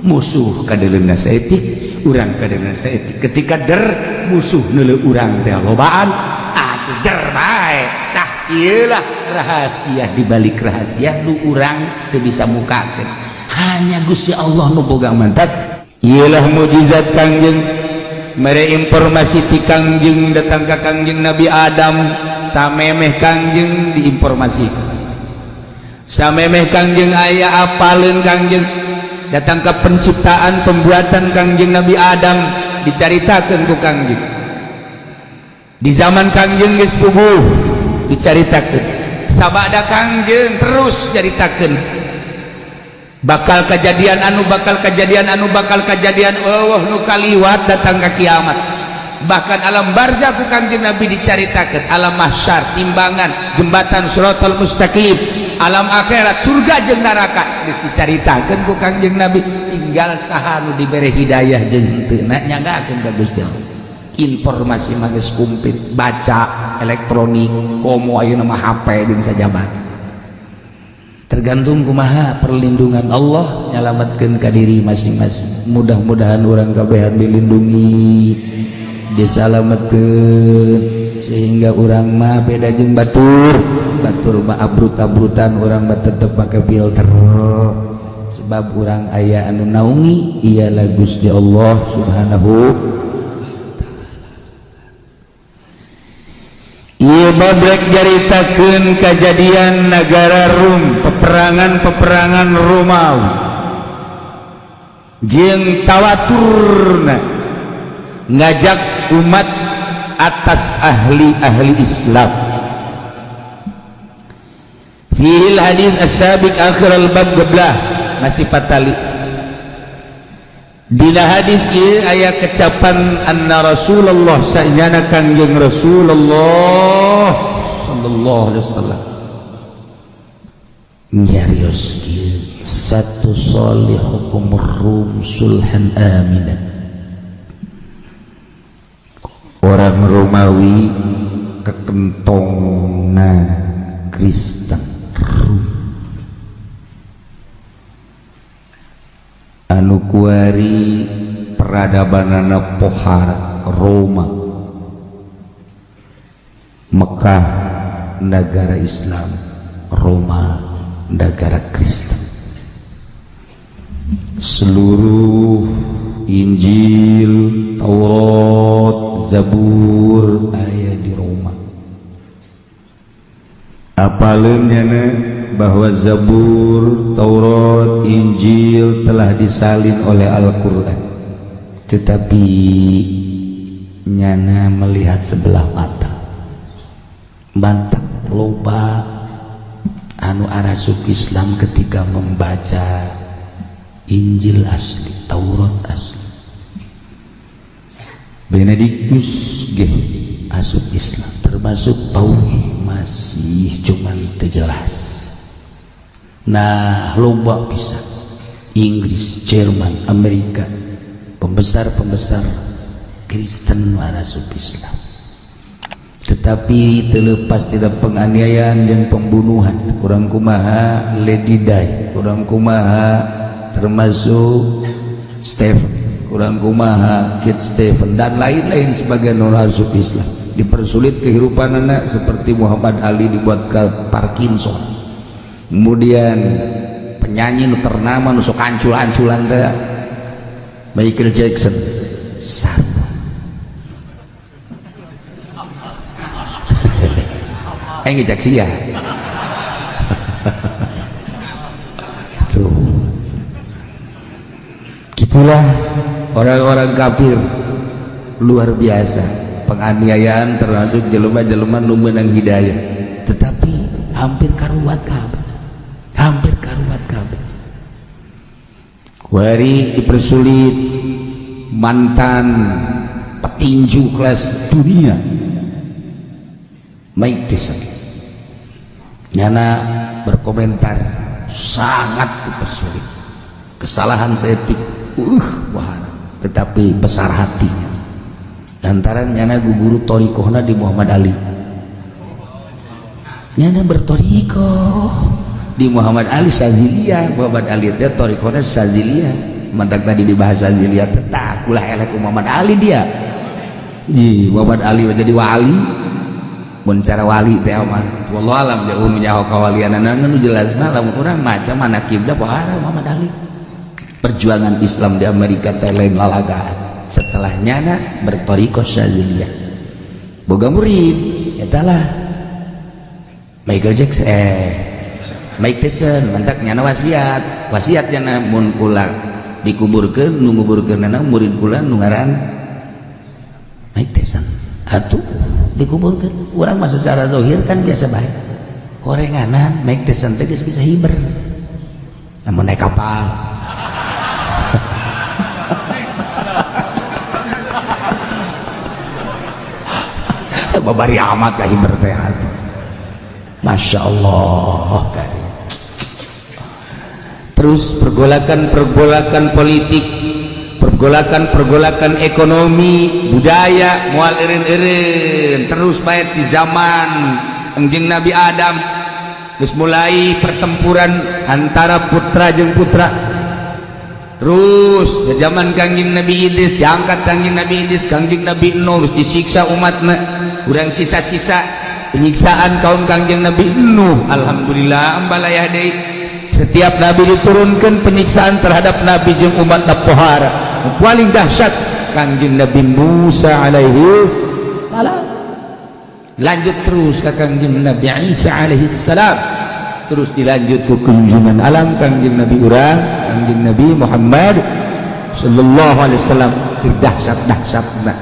Musuh kadeuleunna saeutik, urang kadeuleunna saeutik. Ketika der musuh neuleu urang teh lobaan, atuh der bae. Tah, ieulah rahasia di balik rahasia nu urang teu bisa mukakeun, hanya Gusti Allah nu boga mantap. Iyalah mujizat Kangjeng, mere informasi ti Kangjeng datang ka Kangjeng Nabi Adam. Samemeh Kangjeng diinformasi, samemeh Kangjeng aya apaleun Kangjeng, datang ke penciptaan pembuatan Kangjeng Nabi Adam dicaritakeun ku Kangjeng. Di zaman Kangjeng geus puguh dicaritakeun, sabada Kangjeng terus caritakeun bakal kejadian anu bakal kejadian anu bakal kejadian, oh, nu kaliwat datang ke kiamat. Bahkan alam barzah ku Kangjeng Nabi dicaritakeun, alam mahsyar, timbangan, jembatan siratal mustaqim, alam akhirat, surga jeung neraka geus dicaritakeun ku Kangjeng Nabi. Tinggal saha nu dibere hidayah jeung henteu nyanggakeun ka Gusti Allah. Informasi mah geus komplit, baca elektronik, komo ayeuna mah HP jeung sajabat. Tergantung kumaha perlindungan Allah nyalamatkeun ka diri masing-masing. Mudah-mudahan urang kabehan dilindungi, disalametkeun, sehingga urang mah beda jeung batur. Batur mah abrut-abrutan, urang mah tetep pakai filter, sebab urang aya anu naungi, ialah Gusti Allah Subhanahu. Ieu babrek nyaritakeun kejadian negara Rum, peperangan-peperangan Romawi jeung tawaturna. Ngajak umat atas ahli-ahli Islam. Fihil hadis as-sabiq akhir al-bab geblah masih patali. Dina hadis ieu aya kecapan anna Rasulullah sanyana Kangjeng Rasulullah sallallahu alaihi wasallam nyarios ieu satu solihukum rum sulhan aminan. Orang Romawi kekentongna Kristen Rum anu kuari peradabanana pohar Roma, Mekah negara Islam, Roma negara Kristen. Seluruh Injil, Taurat, Zabur aya di Roma. Apaleun nyana bahwa Zabur, Taurat, Injil telah disalin oleh Al-Qur'an. Tetapi nyana melihat sebelah mata. Bantak loba anu arasuk Islam ketika membaca Injil asli, Taurat asli. Benedictus G asup Islam, termasuk Paus masih cuman terjelas. Nah, loba bisa Inggris, Jerman, Amerika, pembesar-pembesar Kristen asup Islam. Tetapi terlepas tidak penganiayaan dan pembunuhan, kurang kumaha Lady Di, kurang kumaha termasuk Stephen, kurang kumaha Kid Stephen dan lain-lain sebagai non-asup Islam. Dipersulit kehidupan anak seperti Muhammad Ali dibuat ke Parkinson. Kemudian penyanyi nu ternama nu sok ancul-anculan teh Michael Jackson sarua. Ngejak sia. Tuh. Gitulah orang-orang kafir luar biasa penganiayaan termasuk jelema-jelema nu meunang hidayah, tetapi hampir karuat kabeh, hampir karuat kabeh. Kuari dipersulit mantan petinju kelas dunia Mike Tyson nyana berkomentar sangat dipersulit, kesalahan seetik wah, tetapi besar hatinya. Lantaran nyana guru thoriqohna di Muhammad Ali, nyana berthoriqoh di Muhammad Ali Saziliyah. Muhammad Ali teh thoriqohna Saziliyah, mantak tadi dibahas Saziliyah tetap ulah elek Muhammad Ali dia. Ji Muhammad Ali jadi wali, mun cara wali teh mah wallahu alam jauh nu nyaho kawalianana nu jelas mah lamun urang maca manaqibna pohara Muhammad Ali. Perjuangan Islam di Amerika teh lain lalagaan. Setelah nyana berthoriqoh Syadziliyah boga murid eta lah Michael Jackson, Mike Tyson mantak nyana wasiat, wasiat nyana mun kula dikuburkeun nu nguburkeunana murid kula nu ngaran Mike Tyson atuh dikuburkeun. Urang mah secara zahir kan biasa bae horenganan Mike Tyson teh geus bisa hiber namun naik kapal. Babari amat ka hiber teh. Masya Allah. Terus pergolakan-pergolakan politik, pergolakan-pergolakan ekonomi, budaya, moal eureun-eureun terus bae di zaman engjing Nabi Adam geus mulai pertempuran antara putra jeung putra. Terus di zaman Kangjeng Nabi Idris diangkat Kangjeng Nabi Idris, Kangjeng Nabi Nuh disiksa umatna, urang sisa-sisa penyiksaan kaum Kangjeng Nabi Nuh. Alhamdulillah ambalayah deui. Setiap nabi diturunkan penyiksaan terhadap nabi jeung umatna pohara. Paling dahsyat Kangjeng Nabi Musa alaihi salam. Lanjut terus ke Kangjeng Nabi Isa alaihi salam. Terus dilanjut ke kunjungan alam Kangjeng Nabi urang, Kangjeng Nabi Muhammad sallallahu alaihi wasallam. keur dahsyat-dahsyatna.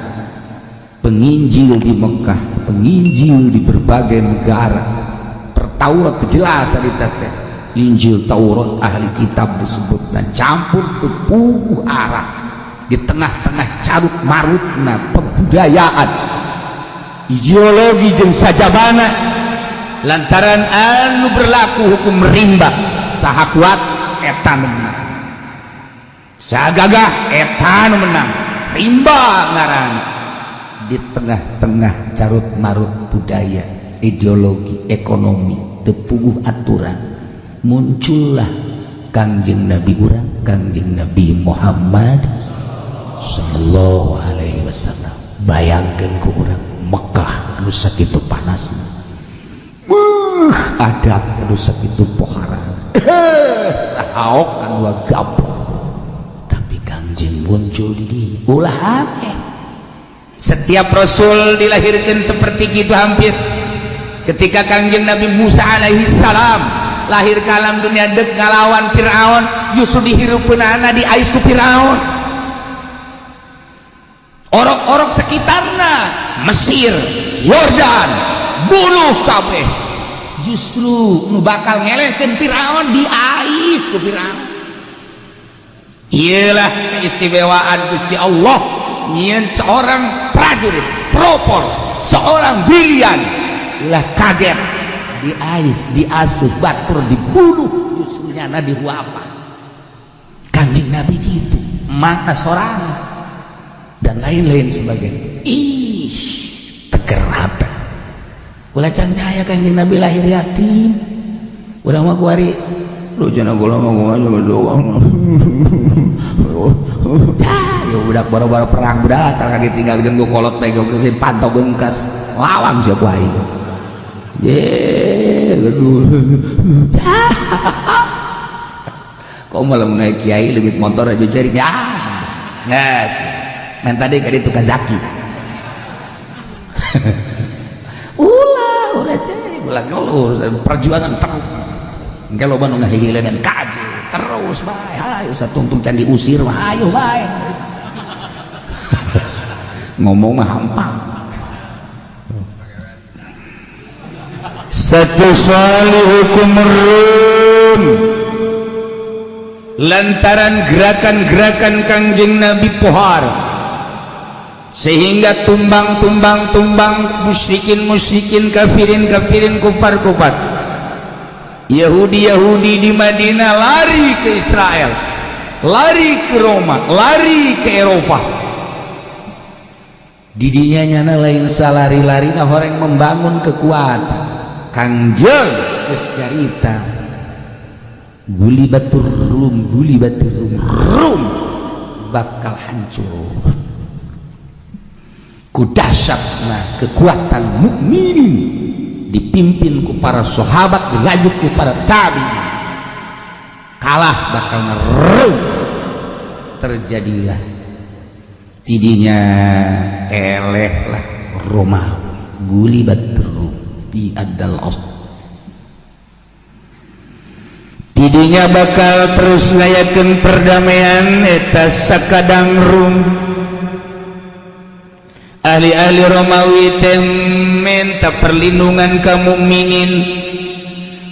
Penginjil di Mekah, penginjil di berbagai negara. Pertaurat jelas ari teh. Injil Taurat ahli kitab disebut dan campur teu puguh arah di tengah-tengah carut marutna pebudayaan ideologi jeung sajabana lantaran anu berlaku hukum rimba saha kuat eta nu menang, saha gagah eta nu menang, rimba ngaran. Di tengah-tengah carut marut budaya, ideologi, ekonomi, teu puguh aturan, muncullah Kangjeng Nabi urang, Kangjeng Nabi Muhammad sallallahu alaihi wasallam. Bayangkeun ku urang Mekah anu sakitu panasna, adab anu sakitu pohara, sahaok kan wa gaplok, tapi Kangjeng muncul di dinya. Ulah aneh. Setiap rasul dilahirkan seperti gitu hampir. Ketika Kangjeng Nabi Musa alaihi salam lahir ke alam dunia dek ngalawan Fir'aun, justru dihirupeunana diais ku Fir'aun. Orok-orok sekitarna Mesir, Yordan, bunuh kabeh. Justru nu bakal ngelehkeun Fir'aun diais ku Fir'aun. Iyalah keistimewaan Gusti Allah nyieun seorang prajurit pelopor, seorang brilian lah kaget diais, diasuh, batur dibunuh, justru nyana dihuapan. Kanjeng Nabi gitu, mana sorangan dan lain-lain sebagainya. Ih, teger hati. Ulah cang caya Kanjeng Nabi lahir yatim. Urang mah kuari lu cenah kula mah kumaha doang. Ya, ya budak baru-baru perang budak tar kaget tinggal jeung kolot teh pantau gengkas lawang sia ku aing. Ye, aduh. Kok malah naik kiai leungit motor aja cari ya. Nges. Main tadi ka ditu Kazaki. Ulah, ulah cari, ulah ngeluh, perjuangan terus. Engke loba nu ngahihileun kaji terus bae, hayu satungtung can diusir mah ayo bae. Ngomong mah hampang. Satu sali hukum rum lantaran gerakan-gerakan Kangjeng Nabi pohar sehingga tumbang-tumbang-tumbang musyrikin-musyrikin, kafirin-kafirin, kufar-kufar, Yahudi-Yahudi di Madinah lari ke Israel, lari ke Roma, lari ke Eropa. Didinya nyana lain salari-lari nah orang membangun kekuatan. Kangjeng geus carita guli batur rum, guli batur rum, rum bakal hancur. Ku dahsyatna kekuatan mukminin dipimpin ku para sahabat, dilanjut ku para tabi'in, kalah bakal ngerum. Terjadilah tidinya eleh lah Romawi, guli batur rum di adal os. Tidinya bakal terus ngayakeun perdamaian eta sakadang rum. Ahli-ahli Romawi teh minta perlindungan ka mukminin,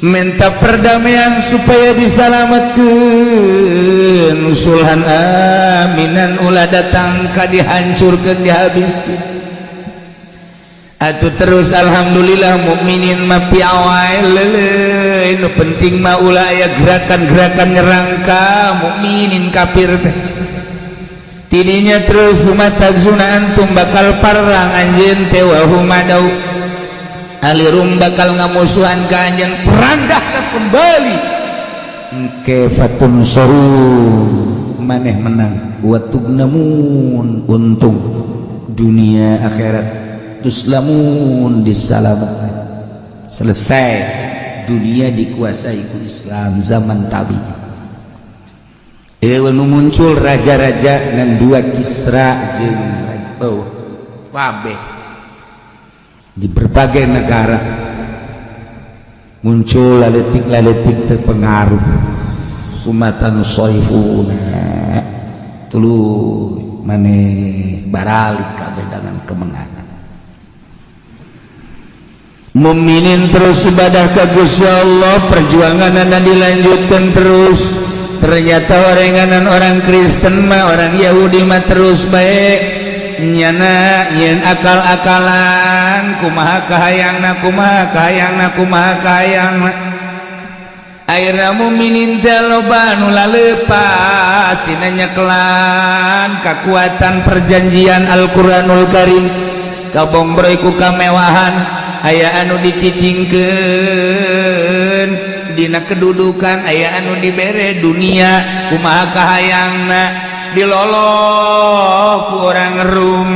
minta perdamaian supaya disalamatkeun, sulhan aminan ulah datang ka dihancurkeun, dihabiskeun. Atuh terus alhamdulillah mukminin mah piawai leuleui, nu penting mah ulah aya gerakan-gerakan nyerang ka mukminin kafir teh. Tidinya terus humatagzuna antum bakal parang anjeun teh wa humadau ahli rum bakal ngamusuhan ka anjeun, perang dahsyat kembali. Engke fatun soru maneh menang wa tugnamun untung dunia akhirat, tuslamun disalamatkan, selesai dunia dikuasai ku Islam zaman tabi. Ewe nu muncul raja-raja ngan dua Kisra jeung oh kabeh di berbagai negara muncul laletik-laletik terpengaruh umatan soifuna Tuluy maneh baralik kabeh dengan kemenangan. Mukminin terus ibadah ka Gusti Allah, perjuangan dilanjutkan terus. Ternyata orenganan orang Kristen mah, orang Yahudi mah terus baik nyana nyen akal-akalan, kumaha kahayangna, kumaha kahayangna, kumaha kahayangna. Akhirna mukminin teh loba nu lalepas tina nyekelan kekuatan perjanjian Al-Qur'anul Karim, kabongbroy ku kamewahan. Aya anu dicicingkeun dina kedudukan, aya anu dibere dunia, kumaha kahayangna, diloloh ku orang Rum,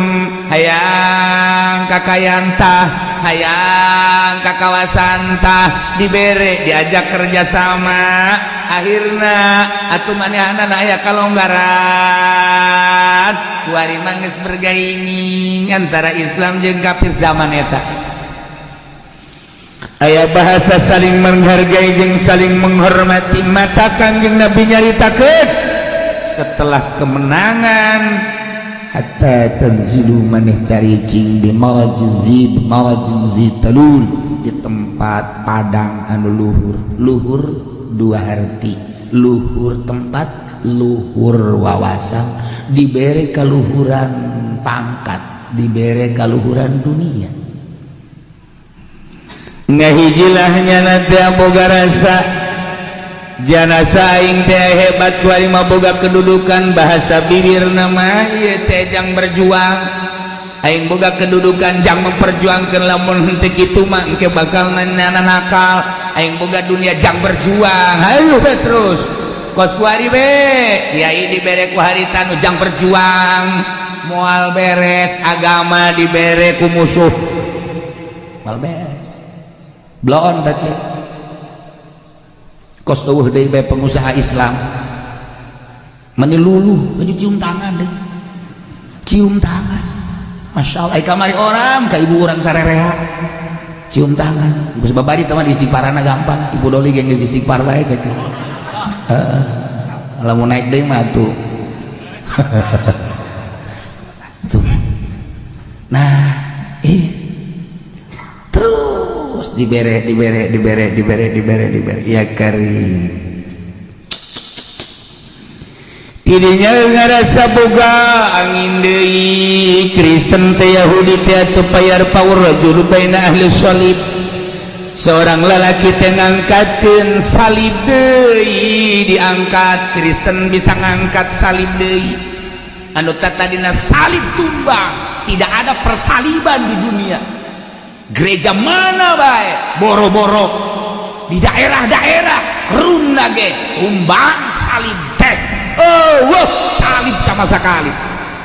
hayang kakayaan tah, hayang kakawasan tah, dibere, diajak kerjasama. Akhirna atuh manehna aya kalonggaran. Kuari mah geus bergainging antara Islam jeung kafir. Zaman eta aya bahasa saling menghargai jeung saling menghormati. Mata Kangjeng Nabi nyaritakeun setelah kemenangan, hatta tanzilu, maneh caricing, di marajin zi marajin zi talul, di tempat padang anu luhur. Luhur dua arti, luhur tempat, luhur wawasan. Dibere kaluhuran pangkat, dibere kaluhuran dunia. Ngahijilahnya nanti boga rasa janasa aing teh hebat, kuari mah boga kedudukan. Bahasa bibir nama ieu teh jang berjuang, aing boga kedudukan jang memperjuangkan. Lamun henteu kitu mah engke bakal nanya nakal. Aing boga dunia jang berjuang, hayu be terus kos kuari be. Kiai dibere ku harita nu jang berjuang, moal beres. Agama dibere ku musuh, moal beres. Bloon tadi kos eueuh deui bae pengusaha Islam meni luluh baju, cium tangan deh, cium tangan. Masya Allah, kamari orang ka ibu urang sarerea cium tangan. Geus babari teman istighfarana gampang. Ibu Doli ge geus istighfar bae gitu. Heeh, lamun naik deui mah tuh tuh. Nah, terus dibere, dibere, dibere, dibere, dibere, dibere, ya karim. Tidinya ngarasa boga angin deui Kristen teh, Yahudi teh atuh. Payarfa'ur rajulu baina ahli salib, seorang lelaki teh ngangkateun salib deui, diangkat. Kristen bisa ngangkat salib deui anu tadina salib tumbang. Tidak ada persaliban di dunia, gereja mana bae, boro-boro di daerah-daerah Runda ge tumbang salib teh. Oh wah, salib sama sekali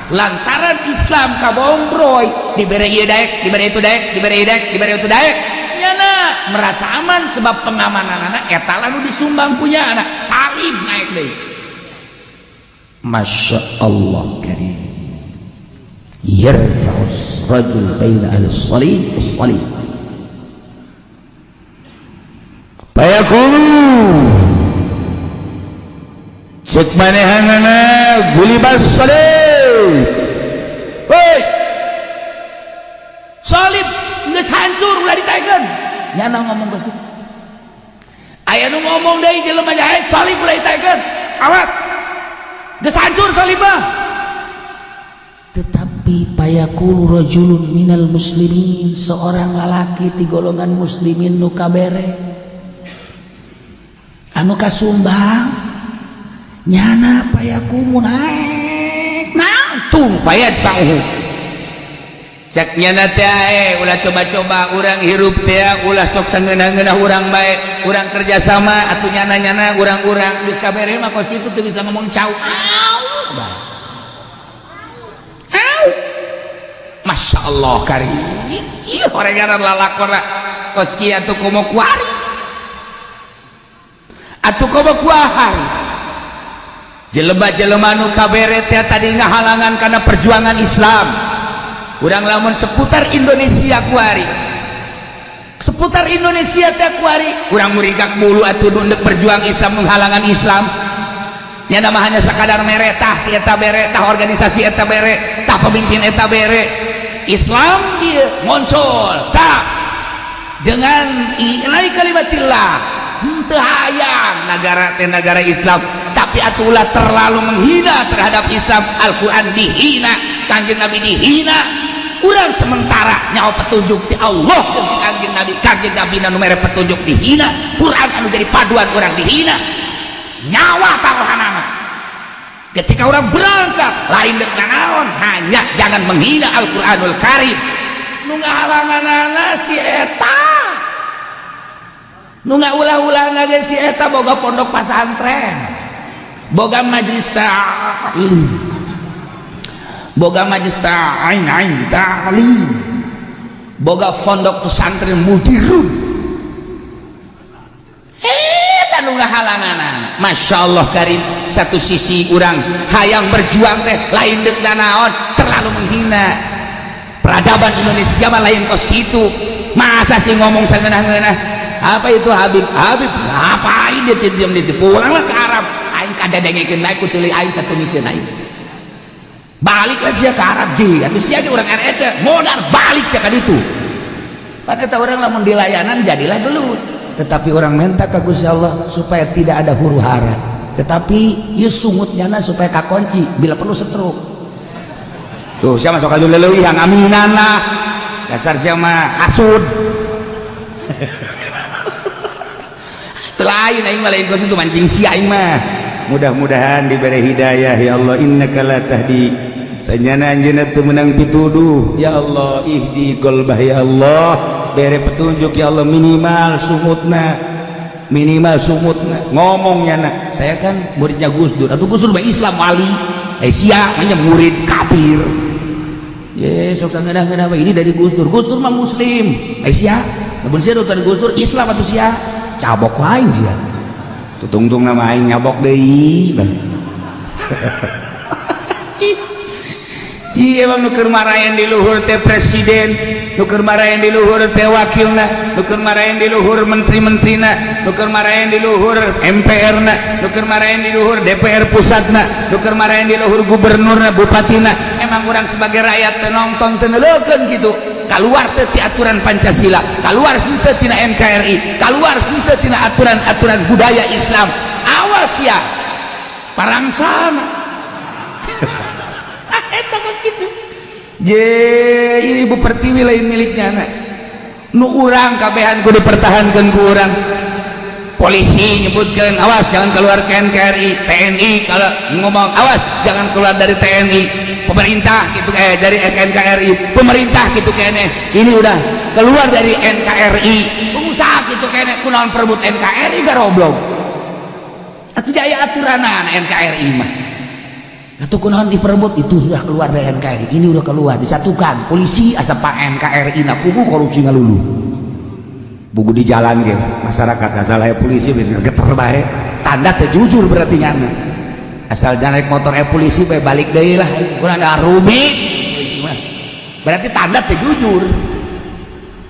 lantaran Islam kabombroy, dibere ieu daek, dibere itu daek, dibere ieu daek, dibere itu daek. Nyana merasa aman sebab pengamanan anak eta lalu disumbang punya anak salib naik deui. Masya Allah karim. Yarfa'us rajul baina ahli salib salib. Payaqulu, cek manehanana, gulibas salib. Hoi, salib geus hancur, ulah ditaekeun. Nyana ngomong geus kitu. Aya nu ngomong deui jelema jahat, salib ulah ditaekeun, awas, geus hancur salib mah. Tetapi payaqulu rajulun minal muslimin, seorang lalaki di golongan muslimin nu kabere, anu kasumbang, nyana payakumu naik nangtung payadfa'uhu, cek nyana teh, ulah coba-coba urang hirup teh, ulah sok sangeunah-ngeunah urang bae, urang kerjasama atuh nyana-nyana urang-urang. Geus kabere mah kos kitu teu bisa ngomong, cau au bae. Au. Masya Allah karim. Ih, orenganan lalakona kos kieu atuh, komo kuari atuh, komo kuahari jelema-jelema nu kabere teh tadi ngahalangan karena perjuangan Islam. Urang lamun seputar Indonesia kuari, Seputar Indonesia teh kuari, urang muringkak bulu atuh nu berjuang Islam, menghalangan Islam. Nya nama hanya sekadar mere tah si eta bere tah organisasi eta bere tah pemimpin eta bere. Islam dia muncul tak dengan i'lai kalimatillah henteu hayang nagara teh nagara Islam tapi atulah terlalu menghina terhadap Islam. Al-Quran dihina, Kangjeng Nabi dihina. Urang sementara nyawa petunjuk ti Allah jeung ti Kangjeng Nabi, Kangjeng Nabi nu mere petunjuk dihina, Quran anu jadi paduan urang dihina. Nyawa taruhanana ketika orang berangkat lain dek naon, hanya jangan menghina Al-Quranul Karim. Nu ngahalanganana si eta nu ngaulah-ulahna ge si eta boga pondok pasantren, boga majelis ta'lim, boga majelis ta'in ain ta'lim, boga pondok pesantren mudirun. Eta nu ngahalanganana. Masya Allah Karim, satu sisi urang hayang berjuang teh lain dek naon, terlalu menghina peradaban Indonesia mah lain kos gitu. Masa sih ngomong sangeunah-ngeunah apa itu Habib? Habib ngapain dia diam di situ? Pulanglah ke Arab. Aing kadedengekeun bae ku ceuli aing katungikeun aing. Baliklah sia ke Arab ji. Atuh sia ge urang REC modar balik sia ka ditu. Pan eta urang lamun dilayanan jadilah gelut. Tetapi orang minta ka Gusti Allah supaya tidak ada huru hara. Tetapi ieu sungut nyana supaya kakunci bila perlu setruk. Tuh sia masuk ka leuwih aminan lah. Dasar sia mah hasud. Lain aing mah lain kos itu mancing sia aing mah. Mudah-mudahan diberi hidayah ya Allah, innaka la tahdi. Sanyana anjeunna teu meunang pituduh ya Allah, ihdi qalbah ya Allah, bere petunjuk ya Allah, minimal sumutna, minimal sumutna ngomongnya na. Saya kan muridnya Gus Dur. Atuh Gus Dur mah Islam wali. Eh sia hanya murid kafir. Ye sok sangeunah-ngeunah we ini dari Gus Dur. Gus Dur mah muslim. Eh sia, lamun sia dari Gus Dur Islam atuh sia. Cabok wae sia. Tutungtung nama aing nyabok deui. Iya emang nu keur marayan di luhur teh presiden, nu keur marayan di luhur teh wakilna, nu keur marayan di luhur menteri-menterina, nu keur marayan di luhur MPR-na, nu keur marayan di luhur DPR pusatna, nu keur marayan di luhur gubernurna, bupatina. Emang urang sebagai rakyat teu nonton teu neuleukeun kitu. Keluar teu ti aturan Pancasila, keluar henteu tina NKRI, keluar henteu tina aturan-aturan budaya Islam. Awas ya, Parangsana. Ah, eta kos kitu. Je, Ibu Pertiwi lain miliknya anak. Nu urang kabehan kudu dipertahankeun ku urang. Polisi nyebutkeun awas jangan keluar ke NKRI, TNI kalau ngomong awas jangan keluar dari TNI, pemerintah gitu dari NKRI, pemerintah gitu kene. Ini udah keluar dari NKRI, pengusaha gitu kene kunaon perebut NKRI garoblog. Atuh jaya aturanana NKRI mah. Atuh kunaon diperebut itu sudah keluar dari NKRI, ini udah keluar disatukan. Polisi asa pak NKRI na kuku korupsi ngalulu. Buku di jalan ge masyarakat asal aya polisi bisa geter bae. Tanda teh jujur berarti nyana. Asal jangan naik motor polisi bae balik deui lah, kurang ada rumit. Berarti tanda teh jujur.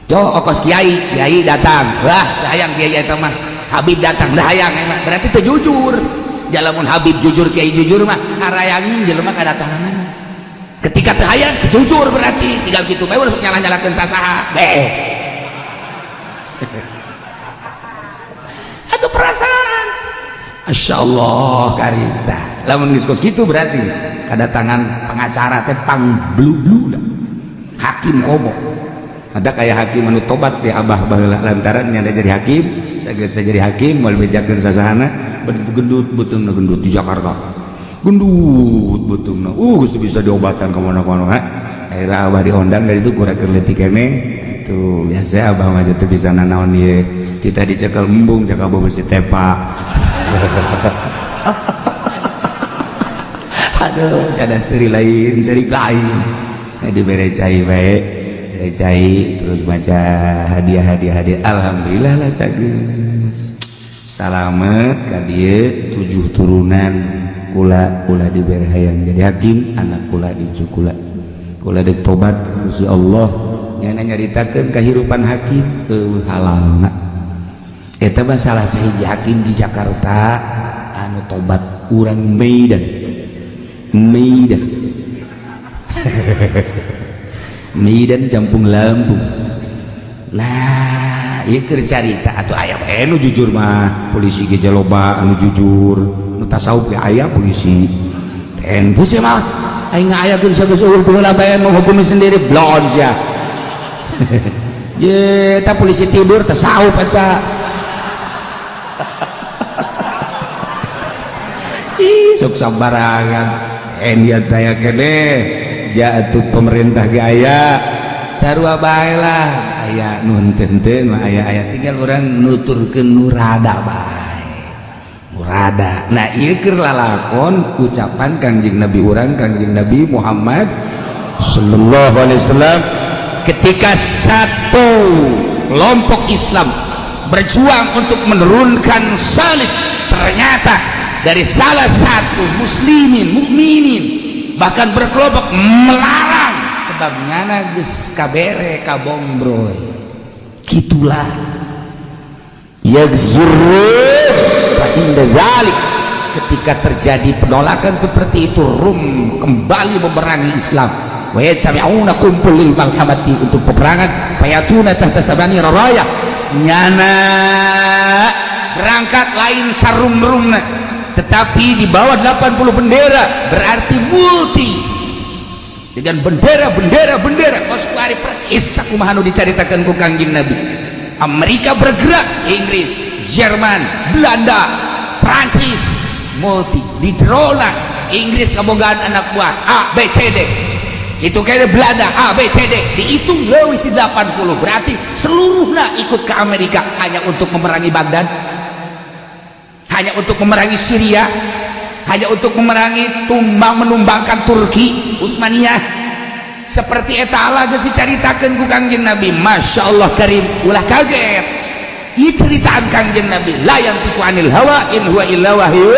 Jo okos kiai, kiai datang. Wah, hayang kiai eta mah. Habib datang, dah hayang emang. Berarti teh jujur. Jalamun Habib jujur, kiai jujur mah harayangin jelema kadatanganna. Ketika teh hayang jujur berarti tinggal kitu bae ulah nyalah-nyalahkeun sasaha. Beh. Atau perasaan. Masya Allah karita. Lamun geus kos kitu berarti kedatangan pengacara teh pang blu-blu hakim komo. Ada kayak hakim anu tobat di abah baheula lantaran nyana jadi hakim, sageus jadi hakim moal bejakeun sasahana gendut beuteungna gendut di Jakarta. Gendut beuteungna. Geus bisa diobatan ka mana-mana. Akhirnya abah diondang dari itu kurang keur leutik keneh. Tuh biasa abah mah teu bisa nanaon ieu. Kita dicekel embung cakal besi tepa. Aduh, ada seri lain, seri lain. Nah, dibere cai bae, bere cai terus baca hadiah-hadiah hadiah. Alhamdulillah lah cageun. Salamet ka dieu 7 turunan kula kula dibere hayang jadi hakim, anak kula incu kula. Kula dek tobat Gusti Allah nyana nyaritakeun kahirupan hakim eueuh halalna. Eta mah salah sahiji hakim di Jakarta anu tobat. Urang Medan, Medan, Medan Campung Lampung. Nah, ieu keur carita atuh, aya bae nu jujur mah. Polisi ge loba anu jujur, nu tasawuf ge aya. Polisi tentu sih mah aing ngayakeun sageus eueuh baheula bae menghukumi sendiri blon sia. Je eta polisi tidur tasawuf eta. Ih, sok sambarangan en dia taya kene jatuh pemerintah ge aya sarua bae lah, aya nu henteu mah aya, aya tinggal urang nuturkeun nu rada bae, nu rada. Nah, ieu keur lalakon ucapan Kangjeng Nabi urang, Kangjeng Nabi Muhammad sallallahu alaihi wasallam, ketika satu kelompok Islam berjuang untuk menurunkan salib, ternyata dari salah satu muslimin mukminin bahkan berkelompok melarang sebab ngana geus kabere kabombroy. Gitulah. Yagzurru fa inda dzalik. Ketika terjadi penolakan seperti itu, Rum kembali memerangi Islam. Wa yattabi'una, kumpul lil malhamati, untuk peperangan. Fayatuna tahta sabani raraya. Nyana berangkat lain sarung-rungna, tetapi di bawah 80 bendera, berarti multi dengan bendera-bendera bendera kos kuari percis sakumaha nu dicaritakeun ku Kangjeng Nabi. Amerika bergerak, Inggris, Jerman, Belanda, Prancis, multi di jerona. Inggris kabogaan anak buah A B C D, itu kayaknya Belanda A B C D, dihitung leuwih ti 80, berarti seluruhnya ikut ke Amerika hanya untuk memerangi Baghdad, hanya untuk memerangi Syria, hanya untuk memerangi tumbang menumbangkan Turki Utsmaniyah. Seperti eta Allah geus dicaritakeun ku Kangjeng Nabi. Masya Allah karim, ulah kaget, ieu ceritaan Kangjeng Nabi. La yantiqu anil hawa in huwa illa wahyu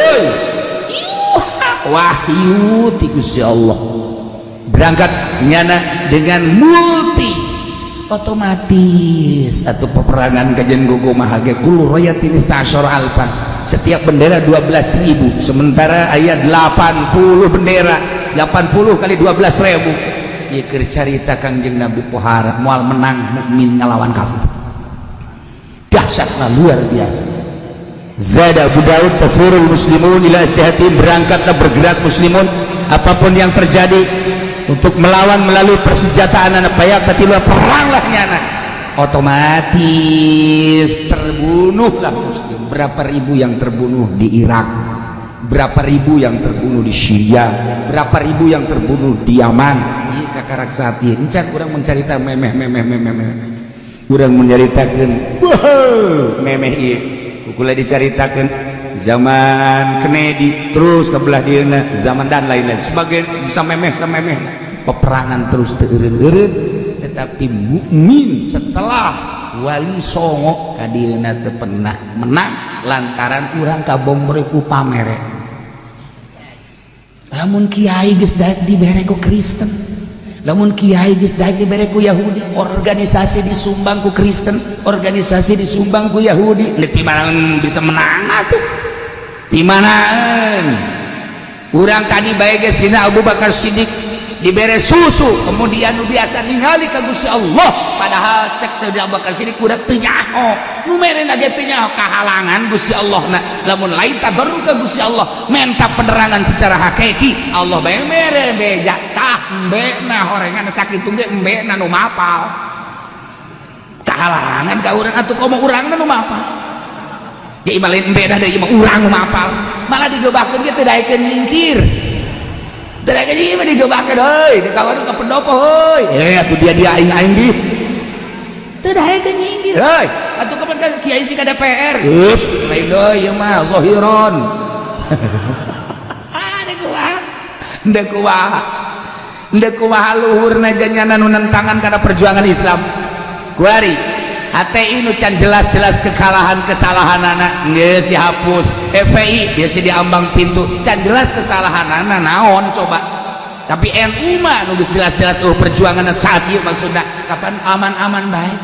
yuha, wahyu ti Gusti Allah. Berangkat nyana dengan multi, otomatis atau peperangan kajian kumaha ge kullu rayatin istasyara alfan, setiap bendera 12.000, sementara aya 80 bendera, 80 kali 12.000. Ieu keur carita Kangjeng Nabi pohara moal menang mukmin ngalawan kafir, dahsyatna luar biasa. Zada Abu Daud tafurul muslimun ila istihati, berangkatlah bergerak muslimun apapun yang terjadi untuk melawan melalui persenjataan anak payak tatilu, peranglah nyana, otomatis terbunuhlah muslim. Berapa ribu yang terbunuh di Irak, berapa ribu yang terbunuh di Syria, berapa ribu yang terbunuh di Yaman. Ieu kakarak saat ieu encan urang mencarita memeh memeh memeh memeh. Urang menceritakeun wah memeh ieu kukula dicaritakeun zaman Kennedy terus ke belah dieuna zaman dan lain-lain sebagai bisa memeh memeh. Peperangan terus teu eureun-eureun, tetapi mukmin setelah Wali Songo kadieuna teu pernah menang lantaran urang kabombre ku pamere. Lamun kiai geus daek dibere ku Kristen, lamun kiai geus daek dibere ku Yahudi, organisasi disumbang ku Kristen, organisasi disumbang ku Yahudi. Di mana bisa menang atuh? Di mana urang tadi bae geus sina Abu Bakar Siddiq dibere susu, kemudian nu biasa ningali ka Gusti Allah, padahal cek Sayyidina Abu Bakar Siddiq udah teu nyaho nu merena ge, teu nyaho kahalangan Gusti Allah. Na lamun lain tabarru ka Gusti Allah, menta penerangan secara hakiki, Allah bae mere beja. Tah, embena horengan sakitu ge embena nu mapal kahalangan ka urang atuh, komo urangna nu mapal ge mah lain embena deui mah, urang nu mapal malah digebahkeun ge teu daekeun nyingkir. Teu daekeun mah digebahkeun, heuy di kawan ka pendopo, heuy, eh atuh dia dia aing aing di teu daekeun nyingkir, heuy atuh kapan kan kiai sih ka DPR geus lain deui ieu mah zahiron. Ah, deuk kumaha, deuk kumaha, deuk kumaha luhurna janyana nu nentangan kana perjuangan Islam kuari. HTI nu can jelas-jelas kekalahan kesalahan anak geus dihapus. FPI biasa diambang pintu, can jelas kesalahan anak naon coba. Tapi NU mah nu geus jelas-jelas, oh, perjuangan saat ieu maksudna kapan aman-aman baik.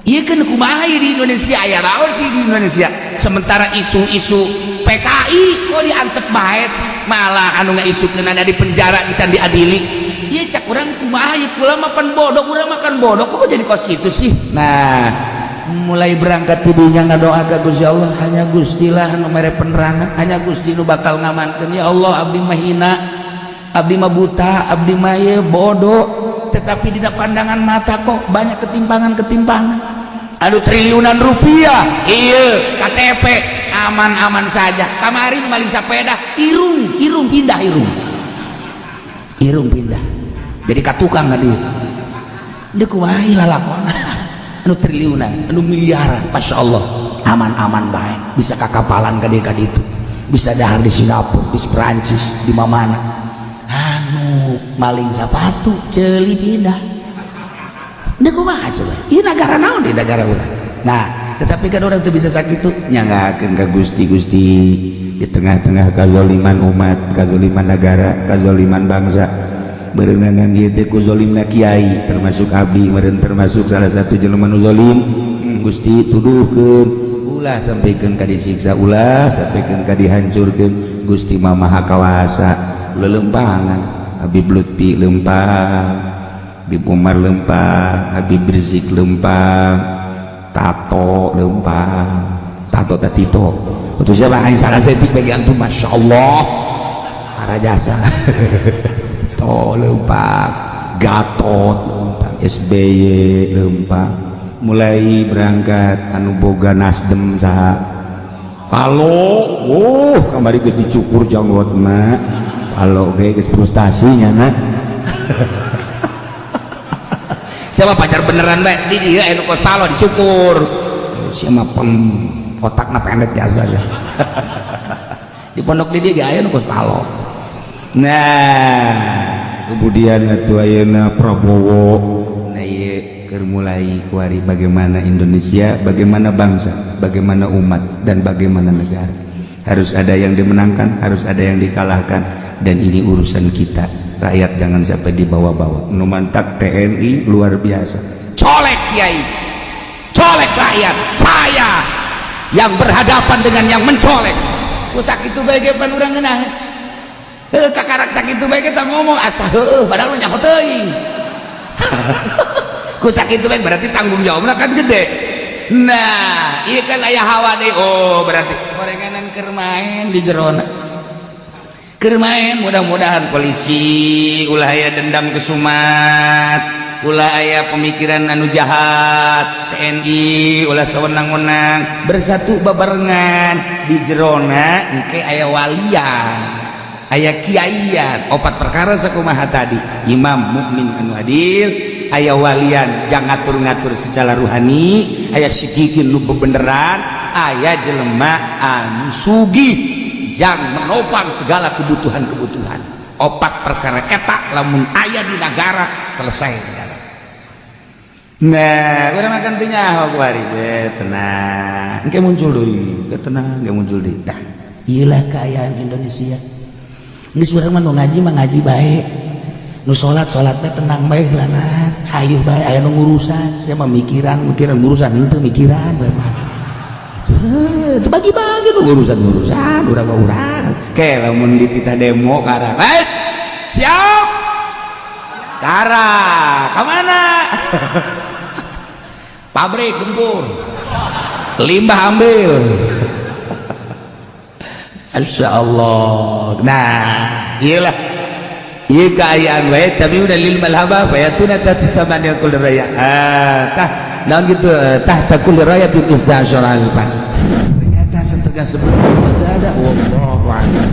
Iya kan, kumaha di Indonesia, aya naon sih di Indonesia? Sementara isu-isu PKI kok diantep bae sih, malah anu ngaisukeun di penjara encan diadili. Iya, cak urang kumaha ieu, kula mah pan bodoh, urang makan bodoh, kok jadi kos kitu sih? Nah, mulai berangkat tidinya ngadoa ka Gusti Allah, hanya Gusti lah nu mere penerangan, hanya Gusti nu bakal ngamankeun. Ya Allah, abdi mah hina, abdi mah buta, abdi mah ieu bodoh, tetapi di pandangan mata kok banyak ketimpangan-ketimpangan. Aduh, triliunan rupiah, iya, KTP aman-aman saja. Kemarin maling sepeda, irung irung pindah, irung irung pindah jadi katukang tadi. Dia kumaha lalakon anu triliunan, anu miliaran, Masya Allah, aman-aman baik, bisa kakapalan ka ka itu, bisa dahar di Singapura, di Perancis, di mana. Anu maling sepatu ceuli pindah. Dia kumaha coba? Ini negara naon di negara urang? Nah, tetapi kan orang tuh bisa sakit tuh. Nyanggakeun ka Gusti. Gusti, di tengah-tengah kazoliman umat, kazoliman negara, kazoliman bangsa, berenangan ieu teh ku zolimna kiai, termasuk abdi meureun, termasuk salah satu jelema nu zalim. Gusti, tuduhkeun, ulah sampaikan ka disiksa, ulah sampaikan ka dihancurkeun. Gusti mah maha kawasa. Lelempangan Habib Lutfi lempang, Habib Umar lempang, Habib Rizik lempang, Tato lempang, Tato Tatito itu siapa? Hanya salah setik bagi antum. Masya Allah, para jasa to lempang, Gatot lempang, SBY lempang. Mulai berangkat anu boga Nasdem saha? Palo. Oh, kamari geus dicukur janggotna. Palo ge geus frustasi nya na. Siapa pacar beneran bae di dia anu kos palo dicukur. Siapa pem otakna pendek biasa aja. Di pondok di dia ge aya nu kos palo. Nah, kemudian atuh ayeuna Prabowo. Nah, ieu keur mulai kuari bagaimana Indonesia, bagaimana bangsa, bagaimana umat, dan bagaimana negara. Harus ada yang dimenangkan, harus ada yang dikalahkan, dan ini urusan kita rakyat, jangan sampai dibawa-bawa. Nu mantak TNI luar biasa. Colek kiai, colek rakyat, saya yang berhadapan dengan yang mencolek. Ku sakitu bae ge pan urang ngeunah. Heuh, kakarak sakitu bae kita ngomong asa heueuh, padahal mah nyaho teuing. Ku sakitu bae berarti tanggung jawabna kan gede. Nah, ieu kan aya hawa deui. Oh, berarti gorenganan keur main di jerona. Keur main, mudah-mudahan polisi ulah aya dendam kesumat, ulah aya pemikiran anu jahat, TNI ulah sewenang-wenang, bersatu babarengan di jerona. Engke aya walian, aya kiaian, opat perkara sakumaha tadi: imam mukmin anu adil, aya walian jangan ngatur-ngatur secara ruhani, aya sikikin nu bebeneran, aya jelema anu sugih yang menopang segala kebutuhan-kebutuhan. Opat perkara eta lamun aya di negara, selesai negara. Nah, urang makan teu nyaho kuari. Tenang, engke muncul deui. Ke tenang, engke muncul deui. Tah, iyalah keayaan Indonesia. Geus, urang mah nu ngaji mah ngaji bae, nu salat salat bae, tenang bae lah. Hayu bae, aya nu ngurusan. Saya mah mikiran mikiran ngurusan henteu, mikiran bae mah. Itu bagi-bagi nu urusan-urusan urang mah urang. Ke lamun dititah demo karang. Baik, siap. Kara, kemana? Pabrik gempur, limbah ambil. Masya Allah. Nah, iyalah. Iya, keayaan wae, tapi udah lil malhaba fayatuna tahta samaniyah kulli raya. Ah, tah naon gitu, tahta kulli rayatin 12 alfan. Ternyata setengah sebelum masih ada. Wallahu a'lam.